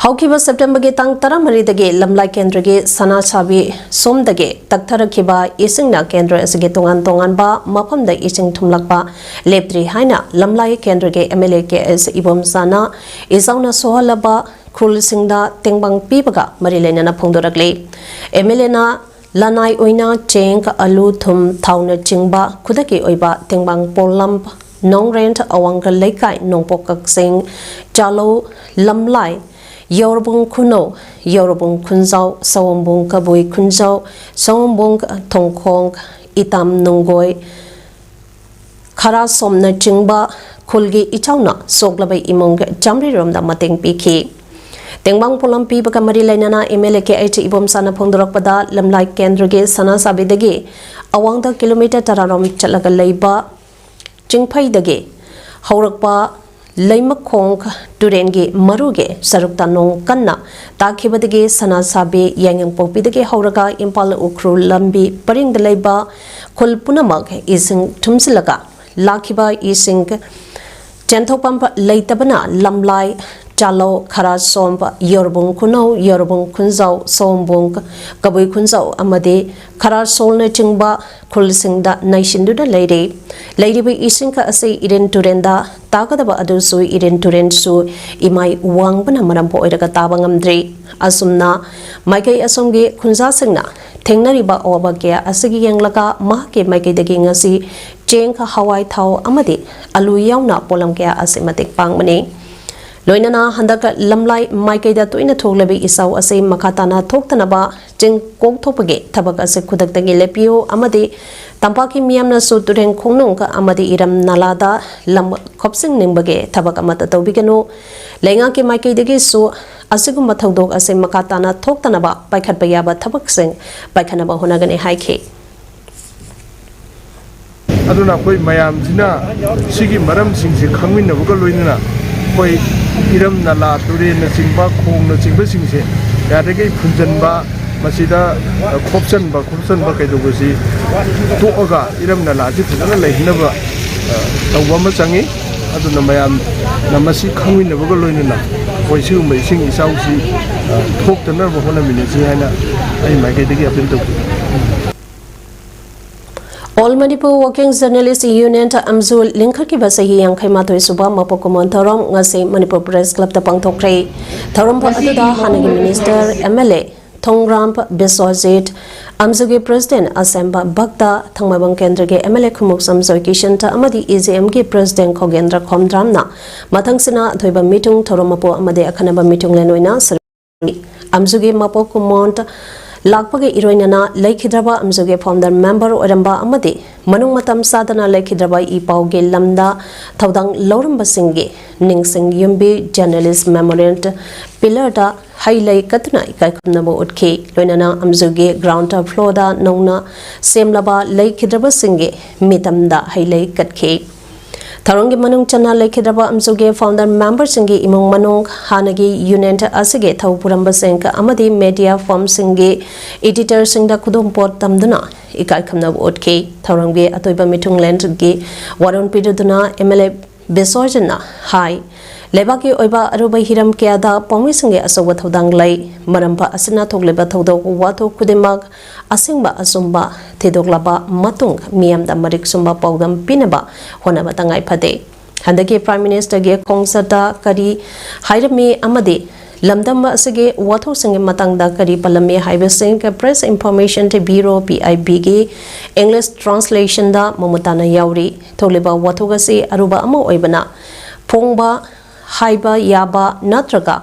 ꯍꯧꯈꯤꯕ ꯁꯦꯞꯇꯦꯝꯕꯔꯒꯤ ꯇꯥꯡ ꯇꯔꯥꯃꯔꯤꯗꯒꯤ ꯂꯝꯂꯥꯏ ꯀꯦꯟꯗ꯭ꯔꯒꯤ ꯁꯅꯥꯁꯥꯕꯤ ꯁꯣꯝꯗꯒꯤ ꯇꯛꯊꯔꯛꯈꯤꯕ ꯏꯁꯤꯡꯅ ꯀꯦꯟꯗ꯭ꯔ ꯑꯁꯤꯒꯤ ꯇꯣꯉꯥꯟ ꯇꯣꯉꯥꯟꯕ ꯃꯐꯝꯗ ꯏꯁꯤꯡ ꯊꯨꯝꯂꯛꯄ ꯂꯦꯞꯇ꯭ꯔꯤ ꯍꯥꯏꯅ ꯂꯝꯂꯥꯏ ꯀꯦꯟꯗ꯭ꯔꯒꯤ ꯑꯦꯝ ꯑꯦꯜ ꯑꯦ ꯀꯦ ꯑꯦꯁ ꯏꯕꯣꯝꯆꯥꯅ ꯏꯆꯥꯎꯅ ꯁꯣꯛꯍꯜꯂꯕ ꯈꯨꯜꯁꯤꯡꯗ ꯇꯦꯡꯕꯥꯡ ꯄꯤꯕꯒ ꯃꯔꯤ ꯂꯩꯅꯅ ꯐꯣꯡꯗꯣꯔꯛꯂꯤ꯫ ꯑꯦꯝ ꯑꯦꯜ ꯑꯦꯅ ꯂꯅꯥꯏ ꯑꯣꯏꯅ ꯆꯦꯡ, ꯑꯂꯨ, ꯊꯨꯝ, ꯊꯥꯎꯅꯆꯤꯡꯕ ꯈꯨꯗꯛꯀꯤ ꯑꯣꯏꯕ ꯇꯦꯡꯕꯥꯡ ꯄꯣꯠꯂꯝ ꯅꯣꯡꯔꯦꯟ, ꯑꯋꯥꯡꯒ ꯂꯩꯀꯥꯏ, ꯅꯣꯡꯄꯣꯛ ꯀꯛꯆꯤꯡ, ꯆꯥꯂꯧ, ꯂꯝꯂꯥꯏ, ꯌꯧꯔꯕꯨꯡ ꯈꯨꯅꯧ, ꯌꯧꯔꯕꯨꯡ ꯈꯨꯟꯖꯥꯎ, ꯁꯑꯣꯝꯕꯨꯡ ꯀꯕꯨꯏ ꯈꯨꯟꯖꯥꯎ, ꯁꯑꯣꯝꯕꯨꯡ ꯊꯣꯡꯈꯣꯡ, ꯏꯇꯥꯝ ꯅꯨꯡꯒꯣꯏ, ꯈꯔꯥꯁꯣꯝꯅꯆꯤꯡꯕ ꯈꯨꯜꯒꯤ ꯏꯆꯥꯎꯅ ꯁꯣꯛꯂꯕ ꯏꯃꯨꯡ ꯆꯥꯃꯔꯤ ꯔꯣꯝꯗ ꯃꯇꯦꯡ ꯄꯤꯈꯤ꯫ ꯇꯦꯡꯕꯥꯡ ꯄꯣꯠꯂꯝ ꯄꯤꯕꯒ ꯃꯔꯤ ꯂꯩꯅꯅ M L A K H ꯏꯕꯣꯝꯆꯥꯅ ꯐꯣꯡꯗꯣꯔꯛꯄꯗ ꯂꯝꯂꯥꯏ ꯀꯦꯟꯗ꯭ꯔꯒꯤ ꯁꯅꯥꯁꯥꯕꯤꯗꯒꯤ ꯑꯋꯥꯡꯗ ꯀꯤꯂꯣꯃꯤꯇꯔ ꯇꯔꯥ ꯔꯣꯝ ꯆꯠꯂꯒ ꯂꯩꯕ ꯆꯤꯡꯐꯩꯗꯒꯤ ꯍꯧꯔꯛꯄ ꯂꯩꯃꯈꯣꯡ ꯇꯨꯔꯦꯟꯒꯤ ꯃꯔꯨꯒꯤ ꯁꯔꯨꯛꯇ ꯅꯣꯡ ꯀꯟꯅ ꯇꯥꯈꯤꯕꯗꯒꯤ ꯁꯅꯥꯁꯥꯕꯤ ꯌꯥꯏꯉꯪꯄꯣꯛꯄꯤꯗꯒꯤ ꯍꯧꯔꯒ ꯏꯝꯐꯥꯜ ꯎꯈ꯭ꯔꯨꯜ ꯂꯝꯕꯤ ꯄꯔꯤꯡꯗ ꯂꯩꯕ ꯈꯨꯜ ꯄꯨꯝꯅꯃꯛ ꯏꯁꯤꯡ ꯊꯨꯝꯖꯤꯜꯂꯒ ꯂꯥꯛꯈꯤꯕ ꯏꯁꯤꯡ ꯆꯦꯟꯊꯣꯛꯐꯝ ꯂꯩꯇꯕꯅ ꯂꯝꯂꯥꯏ ꯆꯥꯂꯧ, ꯈꯔꯥꯁꯣꯝ, ꯌꯣꯔꯕꯨꯡ ꯈꯨꯅꯧ, ꯌꯣꯔꯕꯨꯡ ꯈꯨꯟꯖꯥꯎ, ꯁꯣꯝꯕꯨꯡ, ꯀꯕꯨꯏ ꯈꯨꯟꯖꯥꯎ ꯑꯃꯗꯤ ꯈꯔꯥꯁꯣꯜꯅꯆꯤꯡꯕ ꯈꯨꯜꯁꯤꯡꯗ ꯅꯩꯁꯤꯟꯗꯨꯅ ꯂꯩꯔꯤ꯫ ꯂꯩꯔꯤꯕ ꯏꯁꯤꯡ ꯑꯁꯤ ꯏꯔꯤꯟ ꯇꯨꯔꯦꯟꯗ ꯇꯥꯒꯗꯕ ꯑꯗꯨꯁꯨ ꯏꯔꯤꯟ ꯇꯨꯔꯦꯟꯁꯨ ꯏꯃꯥꯏ ꯋꯥꯡꯕꯅ ꯃꯔꯝ ꯑꯣꯏꯔꯒ ꯇꯥꯕ ꯉꯝꯗ꯭ꯔꯤ꯫ ꯑꯁꯨꯝꯅ ꯃꯥꯏꯀꯩ ꯑꯁꯣꯝꯒꯤ ꯈꯨꯟꯖꯥꯁꯤꯡꯅ ꯊꯦꯡꯅꯔꯤꯕ ꯑꯋꯥꯕ ꯀꯌꯥ ꯑꯁꯤꯒꯤ ꯌꯦꯡꯂꯒ ꯃꯍꯥꯛꯀꯤ ꯃꯥꯏꯀꯩꯗꯒꯤ ꯉꯁꯤ ꯆꯦꯡ, ꯍꯋꯥꯏ, ꯊꯥꯎ ꯑꯃꯗꯤ ꯑꯂꯨ ꯌꯥꯎꯅ ꯄꯣꯠꯂꯝ ꯀꯌꯥ ꯑꯁꯤ ꯃꯇꯦꯡ ꯄꯥꯡꯕꯅꯤ꯫ ꯂꯣꯏꯅꯅ ꯍꯟꯗꯛ ꯂꯝꯂꯥꯏ ꯃꯥꯏꯀꯩꯗ ꯇꯣꯏꯅ ꯊꯣꯛꯂꯕ ꯏꯆꯥꯎ ꯑꯁꯤ ꯃꯈꯥ ꯇꯥꯅ ꯊꯣꯛꯇꯅꯕ ꯆꯤꯡ ꯀꯣꯛꯊꯣꯛꯄꯒꯤ ꯊꯕꯛ ꯑꯁꯤ ꯈꯨꯗꯛꯇꯒꯤ ꯂꯦꯞꯄꯤꯌꯨ ꯑꯃꯗꯤ ꯇꯝꯄꯥꯛꯀꯤ ꯃꯤꯌꯥꯝꯅꯁꯨ ꯇꯨꯔꯦꯟ ꯈꯣꯡꯅꯨꯡ ꯑꯃꯗꯤ ꯏꯔꯝ ꯅꯂꯥꯗ ꯂꯝ ꯈꯣꯞꯆꯤꯟꯅꯤꯡꯕꯒꯤ ꯊꯕꯛ ꯑꯃꯠꯇ ꯇꯧꯕꯤꯒꯅꯨ꯫ ꯂꯩꯉꯥꯛꯀꯤ ꯃꯥꯏꯀꯩꯗꯒꯤꯁꯨ ꯑꯁꯤꯒꯨꯝꯕ ꯊꯧꯗꯣꯛ ꯑꯁꯤ ꯃꯈꯥ ꯇꯥꯅ ꯊꯣꯛꯇꯅꯕ ꯄꯥꯏꯈꯠꯄ ꯌꯥꯕ ꯊꯕꯛꯁꯤꯡ ꯄꯥꯏꯈꯠꯅꯕ ꯍꯣꯠꯅꯒꯅꯤ ꯍꯥꯏꯈꯤ꯫ ꯑꯗꯨꯅ ꯑꯩꯈꯣꯏ ꯃꯌꯥꯝꯁꯤꯅ ꯁꯤꯒꯤ ꯃꯔꯝꯁꯤꯡꯁꯦ ꯈꯪꯃꯤꯟꯅꯕꯒ ꯂꯣꯏꯅꯅ ꯑꯩꯈꯣꯏ ꯏꯔꯝ ꯅꯂꯥ, ꯇꯨꯔꯦꯜꯅꯆꯤꯡꯕ, ꯈꯣꯡꯅꯆꯤꯡꯕꯁꯤꯡꯁꯦ ꯌꯥꯔꯤꯈꯩ ꯐꯨꯟꯖꯟꯕ, ꯃꯁꯤꯗ ꯈꯣꯞꯆꯟꯕ ꯈꯣꯞꯆꯟꯕ ꯀꯩꯗꯧꯕꯁꯤ ꯇꯣꯛꯑꯒ ꯏꯔꯝ ꯅꯂꯥꯁꯤ ꯐꯖꯅ ꯂꯩꯍꯟꯅꯕ ꯇꯧꯕ ꯑꯃ ꯆꯪꯉꯤ꯫ ꯑꯗꯨꯅ ꯃꯌꯥꯝꯅ ꯃꯁꯤ ꯈꯪꯃꯤꯟꯅꯕꯒ ꯂꯣꯏꯅꯅ ꯑꯩꯈꯣꯏ ꯁꯤꯒꯨꯝꯕ ꯏꯁꯤꯡ ꯏꯆꯥꯎꯁꯤ ꯊꯣꯛꯇꯅꯕ ꯍꯣꯠꯅꯃꯤꯟꯅꯁꯤ ꯍꯥꯏꯅ ꯑꯩ ꯃꯥꯏꯀꯩꯗꯒꯤ ꯑꯄꯤꯜ ꯇꯧꯖꯔꯤ꯫ All Manipur Working Journalist Union ꯑꯝꯖꯨ ꯂꯤꯡꯈꯠꯈꯤꯕ ꯆꯍꯤ ꯌꯥꯡꯈꯩ ꯃꯥꯊꯣꯏ ꯁꯨꯕ ꯃꯄꯣꯛ ꯀꯨꯝꯑꯣꯟ ꯊꯧꯔꯝ ꯉꯁꯤ ꯃꯅꯤꯄꯨꯔ ꯄ꯭ꯔꯦꯁ ꯀ꯭ꯂꯕꯇ ꯄꯥꯡꯊꯣꯛꯈ꯭ꯔꯦ꯫ ꯊꯧꯔꯝ ꯑꯗꯨꯗ ꯍꯥꯟꯅꯒꯤ minister, M L A Thongram Biswajit, ꯑꯝꯖꯨꯒꯤ ꯄ꯭ꯔꯦꯁꯤꯗꯦꯟꯠ ꯑꯁꯦꯝꯕ ꯚꯛꯇ, ꯊꯥꯡꯃꯩꯕꯟ ꯀꯦꯟꯗ꯭ꯔꯒꯤ ꯑꯦꯝ ꯑꯦꯜ ꯑꯦ ꯈꯨꯃꯨꯛꯁꯝ ꯖꯣꯏꯀꯤꯁꯟꯇ ꯑꯃꯗꯤ ꯏ ꯖꯦ ꯑꯦꯝꯒꯤ ꯄ꯭ꯔꯦꯁꯤꯗꯦꯟꯠ ꯈꯣꯒꯦꯟꯗ꯭ꯔ ꯈꯣꯝꯗ꯭ꯔꯥꯝꯅ ꯃꯊꯪꯁꯤꯅ ꯑꯊꯣꯏꯕ ꯃꯤꯊꯨꯡ ꯊꯧꯔꯝ ꯃꯄꯨ ꯑꯃꯗꯤ ꯑꯈꯟꯅꯕ ꯃꯤꯊꯨꯡꯂꯦꯟ ꯑꯣꯏꯅ ꯁꯔꯨꯛ ꯌꯥꯔꯤ꯫ ꯑꯝꯖꯨꯒꯤ ꯃꯄꯣꯛ ꯀꯨꯝꯑꯣꯟ ꯂꯥꯛꯄꯒ ꯏꯔꯣꯏꯅꯅ ꯂꯩꯈꯤꯗ꯭ꯔꯕ ꯑꯝꯖꯨꯒꯤ ꯐꯥꯎꯟꯗꯔ ꯃꯦꯝꯕꯔ ꯑꯣꯏꯔꯝꯕ ꯑꯃꯗꯤ ꯃꯅꯨꯡ ꯃꯇꯝ ꯆꯥꯗꯅ ꯂꯩꯈꯤꯗ꯭ꯔꯕ ꯏ ꯄꯥꯎꯒꯤ ꯂꯝꯗ ꯊꯧꯗꯥꯡ ꯂꯧꯔꯝꯕꯁꯤꯡꯒꯤ ꯅꯤꯡꯁꯤꯡ ꯌꯨꯝꯕꯤ ꯖꯔꯅꯦꯂꯤꯁ ꯃꯦꯃꯣꯔꯤꯌꯦꯜ ꯄꯤꯂꯔꯗ ꯍꯩ ꯂꯩ ꯀꯠꯇꯨꯅ ꯏꯀꯥꯏ ꯈꯨꯝꯅꯕ ꯎꯠꯈꯤ꯫ ꯂꯣꯏꯅꯅ ꯑꯝꯖꯨꯒꯤ ꯒ꯭ꯔꯥꯎꯟꯗ ꯐ꯭ꯂꯣꯔꯗ ꯅꯧꯅ ꯁꯦꯝꯂꯕ ꯂꯩꯈꯤꯗ꯭ꯔꯕꯁꯤꯡꯒꯤ ꯃꯤꯇꯝꯗ ꯍꯩ ꯂꯩ ꯀꯠꯈꯤ꯫ ꯊꯧꯔꯝꯒꯤ ꯃꯅꯨꯡ ꯆꯟꯅ ꯂꯩꯈꯤꯗ꯭ꯔꯕ ꯑꯝꯖꯨꯒꯤ ꯐꯥꯎꯟꯗꯔ ꯃꯦꯝꯕꯔꯁꯤꯡꯒꯤ ꯏꯃꯨꯡ ꯃꯅꯨꯡ, ꯍꯥꯟꯅꯒꯤ ꯌꯨꯅꯤꯌꯟ ꯑꯁꯤꯒꯤ ꯊꯧ ꯄꯨꯔꯝꯕꯁꯤꯡ ꯑꯃꯗꯤ ꯃꯦꯗꯤꯌꯥ ꯐꯥꯔꯝꯁꯤꯡꯒꯤ ꯏꯗꯤꯇꯔꯁꯤꯡꯗ ꯈꯨꯗꯣꯝꯄꯣꯠ ꯇꯝꯗꯨꯅ ꯏꯀꯥꯏ ꯈꯨꯝꯅꯕ ꯎꯠꯈꯤ꯫ ꯊꯧꯔꯝꯒꯤ ꯑꯇꯣꯏꯕ ꯃꯤꯊꯨꯡꯂꯦꯟꯒꯤ ꯋꯥꯔꯣꯜ ꯄꯤꯔꯗꯨꯅ ꯑꯦꯝ ꯑꯦꯜ ꯑꯦ ꯕꯤꯁ꯭ꯋꯖꯤꯠꯅ ꯍꯥꯏ, ꯂꯩꯕꯥꯛꯀꯤ ꯑꯣꯏꯕ ꯑꯔꯨꯕ ꯍꯤꯔꯝ ꯀꯌꯥꯗ ꯄꯥꯎꯃꯤꯁꯤꯡꯒꯤ ꯑꯆꯧꯕ ꯊꯧꯗꯥꯡ ꯂꯩ꯫ ꯃꯔꯝ ꯑꯁꯤꯅ ꯊꯣꯛꯂꯤꯕ ꯊꯧꯗꯣꯛ ꯋꯥꯊꯣꯛ ꯈꯨꯗꯤꯡꯃꯛ ꯑꯁꯦꯡꯕ ꯑꯆꯨꯝꯕ ꯊꯤꯗꯣꯛꯂꯕ ꯃꯇꯨꯡ ꯃꯤꯌꯥꯝꯗ ꯃꯔꯤꯛ ꯆꯨꯝꯕ ꯄꯥꯎꯗꯝ ꯄꯤꯅꯕ ꯍꯣꯠꯅꯕ ꯇꯉꯥꯏ ꯐꯗꯦ꯫ ꯍꯟꯗꯛꯀꯤ Prime Ministerꯒꯤ ꯈꯣꯡꯆꯠꯇ ꯀꯔꯤ ꯍꯥꯏꯔꯝꯃꯤ ꯑꯃꯗꯤ ꯂꯝꯗꯝ ꯑꯁꯤꯒꯤ ꯋꯥꯊꯣꯛꯁꯤꯡꯒꯤ ꯃꯇꯥꯡꯗ ꯀꯔꯤ ꯄꯜꯂꯝꯃꯤ ꯍꯥꯏꯕꯁꯤꯡ Press Information Bureau, PIBꯒꯤ English translationꯗ ꯃꯃꯨꯠ ꯇꯥꯅ ꯌꯥꯎꯔꯤ꯫ ꯊꯣꯛꯂꯤꯕ ꯋꯥꯊꯣꯛ ꯑꯁꯤ ꯑꯔꯨꯕ ꯑꯃ ꯑꯣꯏꯕꯅ ꯐꯣꯡꯕ, ꯍꯥꯏꯕ ꯌꯥꯕ ꯅꯠꯇ꯭ꯔꯒ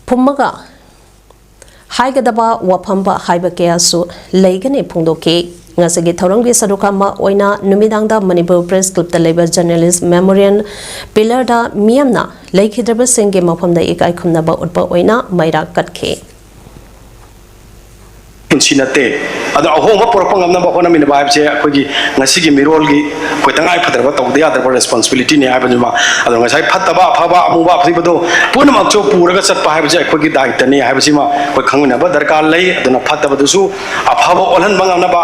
ꯐꯨꯝꯃꯒ ꯍꯥꯏꯒꯗꯕ ꯋꯥꯐꯝ ꯍꯥꯏꯕ ꯀꯌꯥꯁꯨ ꯂꯩꯒꯅꯤ ꯐꯣꯡꯗꯣꯛꯈꯤ꯫ ꯉꯁꯤꯒꯤ ꯊꯧꯔꯝꯒꯤ ꯁꯔꯨꯛ ꯑꯃ ꯑꯣꯏꯅ ꯅꯨꯃꯤꯗꯥꯡꯗ ꯃꯅꯤꯄꯨꯔ Press Clubꯇ ꯂꯩꯕ Journalist Memorial Pillarꯗ ꯃꯤꯌꯥꯝꯅ ꯂꯩꯈꯤꯗ꯭ꯔꯕꯁꯤꯡꯒꯤ ꯃꯐꯝꯗ ꯏꯀꯥꯏ ꯈꯨꯝꯅꯕ ꯎꯠꯄ ꯑꯣꯏꯅ ꯃꯩꯔꯥ ꯀꯠꯈꯤ꯫ ꯄꯨꯟꯁꯤ ꯅꯠꯇꯦ꯫ ꯑꯗꯣ ꯑꯍꯣꯡꯕ ꯄꯨꯔꯛꯄ ꯉꯝꯅꯕ ꯍꯣꯠꯅꯃꯤꯟꯅꯕ ꯍꯥꯏꯕꯁꯦ ꯑꯩꯈꯣꯏꯒꯤ ꯉꯁꯤꯒꯤ ꯃꯤꯔꯣꯜꯒꯤ ꯑꯩꯈꯣꯏ ꯇꯉꯥꯏ ꯐꯗ꯭ꯔꯕ ꯇꯧꯗ ꯌꯥꯗ꯭ꯔꯕ responsibilityꯅꯤ ꯍꯥꯏꯕꯗꯨꯃ꯫ ꯑꯗꯣ ꯉꯁꯥꯏ ꯐꯠꯇꯕ ꯑꯐꯕ ꯑꯃꯨꯕ ꯑꯐꯕꯗꯣ ꯄꯨꯝꯅꯃꯛꯁꯨ ꯄꯨꯔꯒ ꯆꯠꯄ ꯍꯥꯏꯕꯁꯦ ꯑꯩꯈꯣꯏꯒꯤ ꯗꯥꯏꯇꯅꯤ ꯍꯥꯏꯕꯁꯤꯃ ꯑꯩꯈꯣꯏ ꯈꯪꯃꯤꯟꯅꯕ ꯗꯔꯀꯥꯔ ꯂꯩ꯫ ꯑꯗꯨꯅ ꯐꯠꯇꯕꯗꯨꯁꯨ ꯑꯐꯕ ꯑꯣꯜꯍꯟꯕ ꯉꯝꯅꯕ,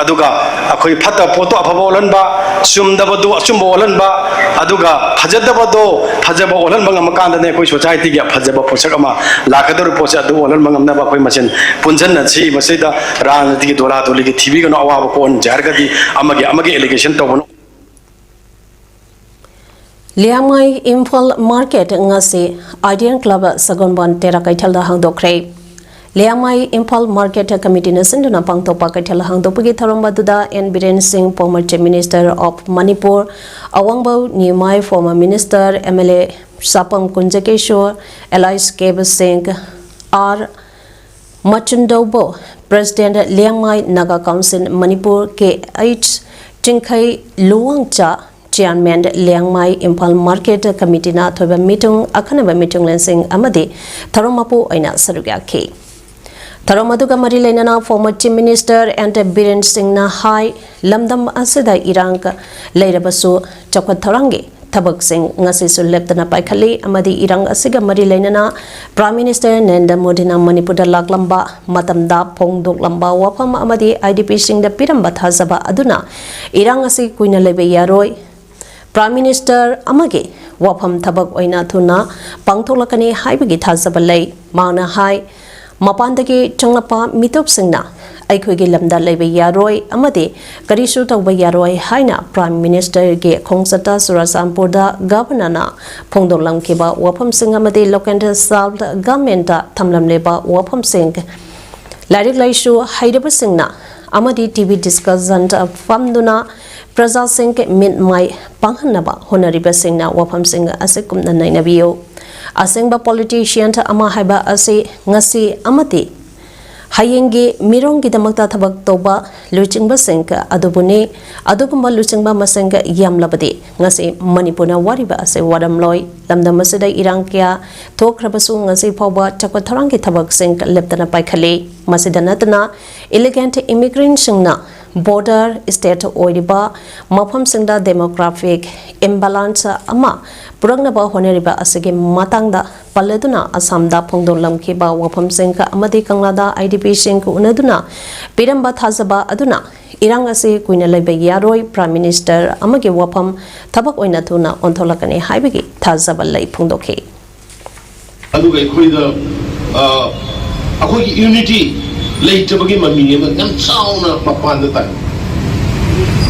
ꯑꯗꯨꯒ ꯑꯩꯈꯣꯏ ꯐꯠꯇꯕ ꯄꯣꯠꯇꯣ ꯑꯐꯕ ꯑꯣꯜꯍꯟꯕ, ꯆꯨꯝꯗꯕꯗꯨ ꯑꯆꯨꯝꯕ ꯑꯣꯜꯍꯟꯕ, ꯑꯗꯨꯒ ꯐꯖꯗꯕꯗꯣ ꯐꯖꯕ ꯑꯣꯜꯍꯟꯕ ꯉꯝꯃꯀꯥꯟꯗꯅꯦ ꯑꯩꯈꯣꯏ societyꯒꯤ ꯐꯖꯕ ꯄꯣꯠꯁꯛ ꯑꯃ ꯂꯥꯛꯀꯗꯧꯔꯤꯕ ꯄꯣꯠꯁꯦ꯫ ꯑꯗꯨ ꯑꯣꯜꯍꯟꯕ ꯉꯝꯅꯕ ꯑꯩꯈꯣꯏ ꯃꯁꯦꯟ ꯄꯨꯟꯁꯤꯟꯅꯁꯤ꯫ ꯃꯁꯤꯗ ꯔꯥꯖꯅꯤꯇꯤꯒꯤ ꯗꯣꯂꯥ ꯗꯣꯂꯤꯒꯤ ꯊꯤꯕꯤꯒꯅꯨ꯫ ꯑꯋꯥꯕ ꯀꯣꯛꯍꯟꯁꯦ ꯍꯥꯏꯔꯒꯗꯤ ꯑꯃꯒꯤ ꯑꯃꯒꯤ allegation ꯇꯧꯕꯅ ꯂꯤꯌꯥꯡꯃꯩ ꯏꯝꯐꯥꯜ market ꯉꯁꯤ Ideal Club ꯁꯒꯣꯜꯕꯟ ꯇꯦꯔꯥ ꯀꯩꯊꯦꯜꯗ ꯍꯥꯡꯗꯣꯛꯈ꯭ꯔꯦ꯫ ꯂꯤꯌꯥꯡꯃꯩ ꯏꯝꯐꯥꯜ market committeeꯅ ꯁꯤꯟꯗꯨꯅ ꯄꯥꯡꯊꯣꯛꯄ ꯀꯩꯊꯦꯜ ꯍꯥꯡꯗꯣꯛꯄꯒꯤ ꯊꯧꯔꯝ ꯑꯗꯨꯗ N ꯕꯤꯔꯦꯟ ꯁꯤꯡ, former Chief Minister of Manipur, Awangbou Nimai, former Minister, MLA Sapam Kunjakesor, ꯑꯦꯂꯥꯏꯁ ꯀꯦꯕ Singh, R ꯃꯆꯨꯟꯗꯧꯕꯧ, President, Liangmai Naga Council Manipur, K H ꯆꯤꯡꯈꯩ ꯂꯨꯋꯥꯡꯆꯥ, Chairman, Liangmai Imphal market committeeꯅ ꯑꯊꯣꯏꯕ ꯃꯤꯇꯨꯡ, ꯑꯈꯟꯅꯕ ꯃꯤꯇꯨꯡꯂꯦꯟꯁꯤꯡ ꯑꯃꯗꯤ ꯊꯧꯔꯝ ꯃꯄꯨ ꯑꯣꯏꯅ ꯁꯔꯨꯛ ꯌꯥꯈꯤ꯫ ꯊꯧꯔꯝ ꯑꯗꯨꯒ ꯃꯔꯤ ꯂꯩꯅꯅ former Chief Minister N Biren ꯁꯤꯡꯅ ꯍꯥꯏ, ꯂꯝꯗꯝ ꯑꯁꯤꯗ ꯏꯔꯥꯡ ꯂꯩꯔꯕꯁꯨ ꯆꯥꯎꯈꯠ ꯊꯧꯔꯥꯡꯒꯤ ꯊꯕꯛꯁꯤꯡ ꯉꯁꯤꯁꯨ ꯂꯦꯞꯇꯅ ꯄꯥꯏꯈꯠꯂꯤ ꯑꯃꯗꯤ ꯏꯔꯥꯡ ꯑꯁꯤꯒ ꯃꯔꯤ ꯂꯩꯅꯅ Prime Minister ꯅꯔꯦꯟꯗ꯭ꯔ ꯃꯣꯗꯤꯅ ꯃꯅꯤꯄꯨꯔꯗ ꯂꯥꯛꯂꯝꯕ ꯃꯇꯝꯗ ꯐꯣꯡꯗꯣꯛꯂꯝꯕ ꯋꯥꯐꯝ ꯑꯃꯗꯤ IDPꯁꯤꯡꯗ ꯄꯤꯔꯝꯕ ꯊꯥꯖꯕ ꯑꯗꯨꯅ ꯏꯔꯥꯡ ꯑꯁꯤ ꯀꯨꯏꯅ ꯂꯩꯕ ꯌꯥꯔꯣꯏ꯫ Prime Minister ꯑꯃꯒꯤ ꯋꯥꯐꯝ ꯊꯕꯛ ꯑꯣꯏꯅ ꯊꯨꯅ ꯄꯥꯡꯊꯣꯛꯂꯛꯀꯅꯤ ꯍꯥꯏꯕꯒꯤ ꯊꯥꯖꯕ ꯂꯩ꯫ ꯃꯍꯥꯛꯅ ꯍꯥꯏ, ꯃꯄꯥꯟꯗꯒꯤ ꯆꯪꯂꯛꯄ ꯃꯤꯇꯣꯞꯁꯤꯡꯅ ꯑꯩꯈꯣꯏꯒꯤ ꯂꯝꯗ ꯂꯩꯕ ꯌꯥꯔꯣꯏ ꯑꯃꯗꯤ ꯀꯔꯤꯁꯨ ꯇꯧꯕ ꯌꯥꯔꯣꯏ ꯍꯥꯏꯅ Prime Ministerꯒꯤ ꯈꯣꯡꯆꯠꯇ ꯆꯨꯔꯆꯥꯟꯄꯨꯔꯗ Governorꯅ ꯐꯣꯡꯗꯣꯛꯂꯝꯈꯤꯕ ꯋꯥꯐꯝꯁꯤꯡ ꯑꯃꯗꯤ Lower South Governmentꯇ ꯊꯝꯂꯝꯂꯤꯕ ꯋꯥꯐꯝꯁꯤꯡ, ꯂꯥꯏꯔꯤꯛ ꯂꯥꯏꯁꯨ ꯍꯩꯔꯕꯁꯤꯡꯅ ꯑꯃꯗꯤ TV discussionꯗ ꯐꯝꯗꯨꯅ ꯄ꯭ꯔꯖꯥꯁꯤꯡ ꯃꯤꯠ ꯃꯥꯏ ꯄꯥꯡꯍꯟꯅꯕ ꯍꯣꯠꯅꯔꯤꯕꯁꯤꯡꯅ ꯋꯥꯐꯝꯁꯤꯡ ꯑꯁꯤ ꯀꯨꯞꯅ ꯅꯩꯅꯕꯤꯌꯨ꯫ ꯑꯁꯦꯡꯕ politician ꯑꯃ ꯍꯥꯏꯕ ꯑꯁꯤ ꯉꯁꯤ ꯑꯃꯗꯤ ꯍꯌꯦꯡꯒꯤ ꯃꯤꯔꯣꯜꯒꯤꯗꯃꯛꯇ ꯊꯕꯛ ꯇꯧꯕ ꯂꯨꯆꯤꯡꯕꯁꯤꯡ ꯑꯗꯨꯕꯨꯅꯤ꯫ ꯑꯗꯨꯒꯨꯝꯕ ꯂꯨꯆꯤꯡꯕ ꯃꯁꯤꯡ ꯌꯥꯝꯂꯕꯗꯤ ꯉꯁꯤ ꯃꯅꯤꯄꯨꯔꯅ ꯋꯥꯔꯤꯕ ꯑꯁꯤ ꯋꯥꯔꯝꯂꯣꯏ꯫ ꯂꯝꯗꯝ ꯑꯁꯤꯗ ꯏꯔꯥꯡ ꯀꯌꯥ ꯊꯣꯛꯈ꯭ꯔꯕꯁꯨ ꯉꯁꯤ ꯐꯥꯎꯕ ꯆꯥꯎꯈꯠ ꯊꯧꯔꯥꯡꯒꯤ ꯊꯕꯛꯁꯤꯡ ꯂꯦꯞꯇꯅ ꯄꯥꯏꯈꯠꯂꯤ꯫ ꯃꯁꯤꯗ ꯅꯠꯇꯅ illegal immigrantꯁꯤꯡꯅ border state ꯑꯣꯏꯔꯤꯕ ꯃꯐꯝꯁꯤꯡꯗ demographic imbalance ꯑꯃ ꯄꯨꯔꯛꯅꯕ ꯍꯣꯠꯅꯔꯤꯕ ꯑꯁꯤꯒꯤ ꯃꯇꯥꯡꯗ ꯄꯜꯂꯗꯨꯅ ꯑꯁꯥꯝꯗ ꯐꯣꯡꯗꯣꯛꯂꯝꯈꯤꯕ ꯋꯥꯐꯝꯁꯤꯡ ꯑꯃꯗꯤ ꯀꯪꯂꯥꯗ IDPꯁꯤꯡ ꯎꯅꯗꯨꯅ ꯄꯤꯔꯝꯕ ꯊꯥꯖꯕ ꯑꯗꯨꯅ ꯏꯔꯥꯡ ꯑꯁꯤ ꯀꯨꯏꯅ ꯂꯩꯕ ꯌꯥꯔꯣꯏ, Prime Minister ꯑꯃꯒꯤ ꯋꯥꯐꯝ ꯊꯕꯛ ꯑꯣꯏꯅ ꯊꯨꯅ ꯑꯣꯟꯊꯣꯛꯂꯛꯀꯅꯤ ꯍꯥꯏꯕꯒꯤ ꯊꯥꯖꯕ ꯂꯩ ꯐꯣꯡꯗꯣꯛꯈꯤ꯫ ꯑꯗꯨꯒ ꯑꯩꯈꯣꯏꯗ, ꯑ, ꯑꯩꯈꯣꯏꯒꯤ unity ꯂꯩꯇꯕꯒꯤ ꯃꯃꯤ ꯑꯃ ꯌꯥꯝ ꯆꯥꯎꯅ ꯃꯄꯥꯟꯗ ꯇꯥꯏ꯫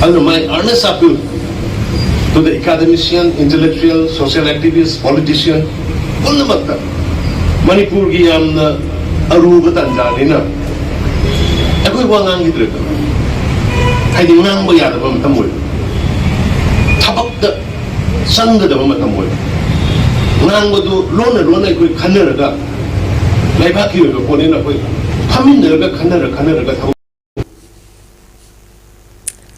ꯑꯗꯨꯅ my earnest appeal to the academician, intellectual, social activist, politician ꯄꯨꯝꯅꯃꯛꯇ, ꯃꯅꯤꯄꯨꯔꯒꯤ ꯌꯥꯝꯅ ꯑꯔꯨꯕ ꯇꯥꯟꯖꯥꯅꯤꯅ ꯑꯩꯈꯣꯏ ꯋꯥ ꯉꯥꯡꯈꯤꯗ꯭ꯔꯦꯕ꯫ ꯍꯥꯏꯗꯤ ꯉꯥꯡꯕ ꯌꯥꯗꯕ ꯃꯇꯝ ꯑꯣꯏꯕ, ꯊꯕꯛꯇ ꯆꯪꯒꯗꯕ ꯃꯇꯝ ꯑꯣꯏꯕ꯫ ꯉꯥꯡꯕꯗꯨ ꯂꯣꯟꯅ ꯂꯣꯟꯅ ꯑꯩꯈꯣꯏ ꯈꯟꯅꯔꯒ, ꯂꯩꯕꯥꯛꯀꯤ ꯑꯣꯏꯕ ꯄꯣꯠꯅꯤꯅ ꯑꯩꯈꯣꯏ ꯐꯝꯃꯤꯟꯅꯔꯒ ꯈꯟꯅꯔ ꯈꯟꯅꯔꯒ ꯊꯕꯛ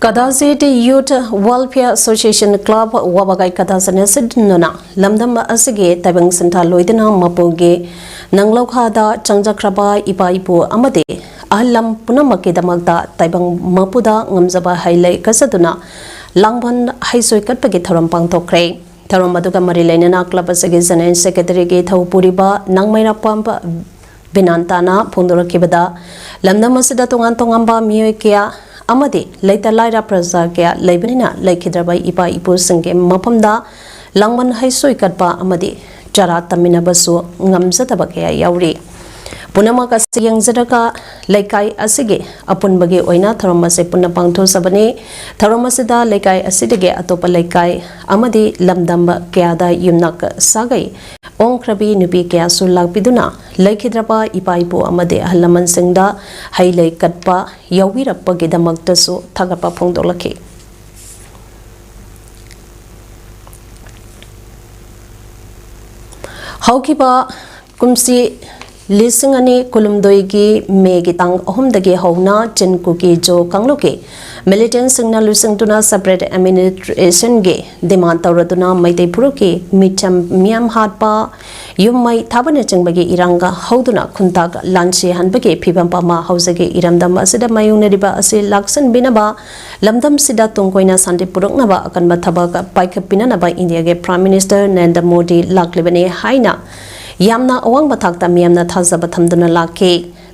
Kadazit Youth Welfare Association Club Wabagai Kadazitꯅ ꯁꯤꯟꯗꯨꯅ ꯂꯝꯗꯝ ꯑꯁꯤꯒꯤ ꯇꯥꯏꯕꯪ ꯁꯤꯟꯊꯥ ꯂꯣꯏꯗꯨꯅ ꯃꯄꯨꯒꯤ ꯅꯪꯂꯧꯈꯥꯗ ꯆꯪꯖꯈ꯭ꯔꯕ ꯏꯄꯥ ꯏꯄꯨ ꯑꯃꯗꯤ ꯑꯍꯜ ꯂꯝ ꯄꯨꯝꯅꯃꯛꯀꯤꯗꯃꯛꯇ ꯇꯥꯏꯕꯪ ꯃꯄꯨꯗ ꯉꯝꯖꯕ ꯍꯩ ꯂꯩ ꯀꯠꯆꯗꯨꯅ ꯂꯥꯡꯕꯟ ꯍꯩꯁꯣꯏ ꯀꯠꯄꯒꯤ ꯊꯧꯔꯝ ꯄꯥꯡꯊꯣꯛꯈ꯭ꯔꯦ꯫ ꯊꯧꯔꯝ ꯑꯗꯨꯒ ꯃꯔꯤ ꯂꯩꯅꯅ club ꯑꯁꯤꯒꯤ General Secretaryꯒꯤ ꯊꯧ ꯄꯨꯔꯤꯕ ꯅꯥꯡꯃꯩꯔꯥꯛꯄꯝ ꯕꯤꯅꯥꯟꯇꯥꯅ ꯐꯣꯡꯗꯣꯔꯛꯈꯤꯕꯗ, ꯂꯝꯗꯝ ꯑꯁꯤꯗ ꯇꯣꯉꯥꯟ ꯇꯣꯉꯥꯟꯕ ꯃꯤꯑꯣꯏ ꯀꯌꯥ ꯑꯃꯗꯤ ꯂꯩꯇ ꯂꯥꯏꯔ ꯄ꯭ꯔꯖꯥ ꯀꯌꯥ ꯂꯩꯕꯅꯤꯅ ꯂꯩꯈꯤꯗ꯭ꯔꯕ ꯏꯄꯥ ꯏꯄꯨꯁꯤꯡꯒꯤ ꯃꯐꯝꯗ ꯂꯥꯡꯕꯟ ꯍꯩꯁꯣꯏ ꯀꯠꯄ ꯑꯃꯗꯤ ꯆꯔꯥ ꯇꯝꯃꯤꯟꯅꯕꯁꯨ ꯉꯝꯖꯗꯕ ꯀꯌꯥ ꯌꯥꯎꯔꯤ꯫ ꯄꯨꯝꯅꯃꯛ ꯑꯁꯤ ꯌꯦꯡꯖꯔꯒ ꯂꯩꯀꯥꯏ ꯑꯁꯤꯒꯤ ꯑꯄꯨꯟꯕꯒꯤ ꯑꯣꯏꯅ ꯊꯧꯔꯝ ꯑꯁꯤ ꯄꯨꯟꯅ ꯄꯥꯡꯊꯣꯛꯆꯕꯅꯤ꯫ ꯊꯧꯔꯝ ꯑꯁꯤꯗ ꯂꯩꯀꯥꯏ ꯑꯁꯤꯗꯒꯤ ꯑꯇꯣꯞꯄ ꯂꯩꯀꯥꯏ ꯑꯃꯗꯤ ꯂꯝꯗꯝ ꯀꯌꯥꯗ ꯌꯨꯝꯅꯥꯛ ꯁꯥꯒꯩ ꯑꯣꯡꯈ꯭ꯔꯕꯤ ꯅꯨꯄꯤ ꯀꯌꯥꯁꯨ ꯂꯥꯛꯄꯤꯗꯨꯅ ꯂꯩꯈꯤꯗ꯭ꯔꯕ ꯏꯄꯥ ꯏꯄꯨ ꯑꯃꯗꯤ ꯑꯍꯜ ꯂꯃꯟꯁꯤꯡꯗ ꯍꯩ ꯂꯩ ꯀꯠꯄ ꯌꯥꯎꯕꯤꯔꯛꯄꯒꯤꯗꯃꯛꯇꯁꯨ ꯊꯥꯒꯠꯄ ꯐꯣꯡꯗꯣꯛꯂꯛꯈꯤ꯫ ꯍꯧꯈꯤꯕ ꯀꯨꯝꯁꯤ ꯂꯤꯁꯤꯡ ꯑꯅꯤ ꯀꯨꯟꯍꯨꯝꯗꯣꯏꯒꯤ ꯃꯦꯒꯤ ꯇꯥꯡ ꯑꯍꯨꯝꯗꯒꯤ ꯍꯧꯅ ꯆꯤꯟ ꯀꯨꯀꯤ ꯖꯣ ꯀꯥꯡꯂꯨꯞꯀꯤ ꯃꯤꯂꯤꯇꯦꯟꯁꯤꯡꯅ ꯂꯨꯆꯤꯡꯗꯨꯅ ꯁꯦꯄꯔꯦꯠ ꯑꯦꯗꯃꯤꯅꯤꯁꯇ꯭ꯔꯦꯁꯟꯒꯤ ꯗꯤꯃꯥꯟ ꯇꯧꯔꯗꯨꯅ ꯃꯩꯇꯩ ꯐꯨꯔꯨꯞꯀꯤ ꯃꯤꯆꯝ ꯃꯤꯌꯥꯝ ꯍꯥꯠꯄ, ꯌꯨꯝ ꯃꯩ ꯊꯥꯕꯅꯆꯤꯡꯕꯒꯤ ꯏꯔꯥꯡꯒ ꯍꯧꯗꯨꯅ ꯈꯨꯟꯇꯥꯛ ꯂꯥꯟꯁꯤꯍꯟꯕꯒꯤ ꯐꯤꯕꯝ ꯑꯃ ꯍꯧꯖꯤꯛꯀꯤ ꯏꯔꯝꯗꯝ ꯑꯁꯤꯗ ꯃꯥꯌꯣꯛꯅꯔꯤꯕ ꯑꯁꯤ ꯂꯥꯛꯁꯤꯟꯕꯤꯅꯕ, ꯂꯝꯗꯝꯁꯤꯗ ꯇꯨꯡ ꯀꯣꯏꯅ ꯁꯥꯟꯇꯤ ꯄꯨꯔꯛꯅꯕ ꯑꯀꯟꯕ ꯊꯕꯛ ꯄꯥꯏꯈꯠꯄꯤꯅꯅꯕ ꯏꯟꯗꯤꯌꯥꯒꯤ ꯄ꯭ꯔꯥꯏꯝ ꯃꯤꯅꯤꯁꯇꯔ ꯅꯔꯦꯟꯗ꯭ꯔ ꯃꯣꯗꯤ ꯂꯥꯛꯂꯤꯕꯅꯤ ꯍꯥꯏꯅ ꯌꯥꯝꯅ ꯑꯋꯥꯡꯕ ꯊꯥꯛꯇ ꯃꯤꯌꯥꯝꯅ ꯊꯥꯖꯕ ꯊꯝꯗꯨꯅ ꯂꯥꯛꯈꯤ꯫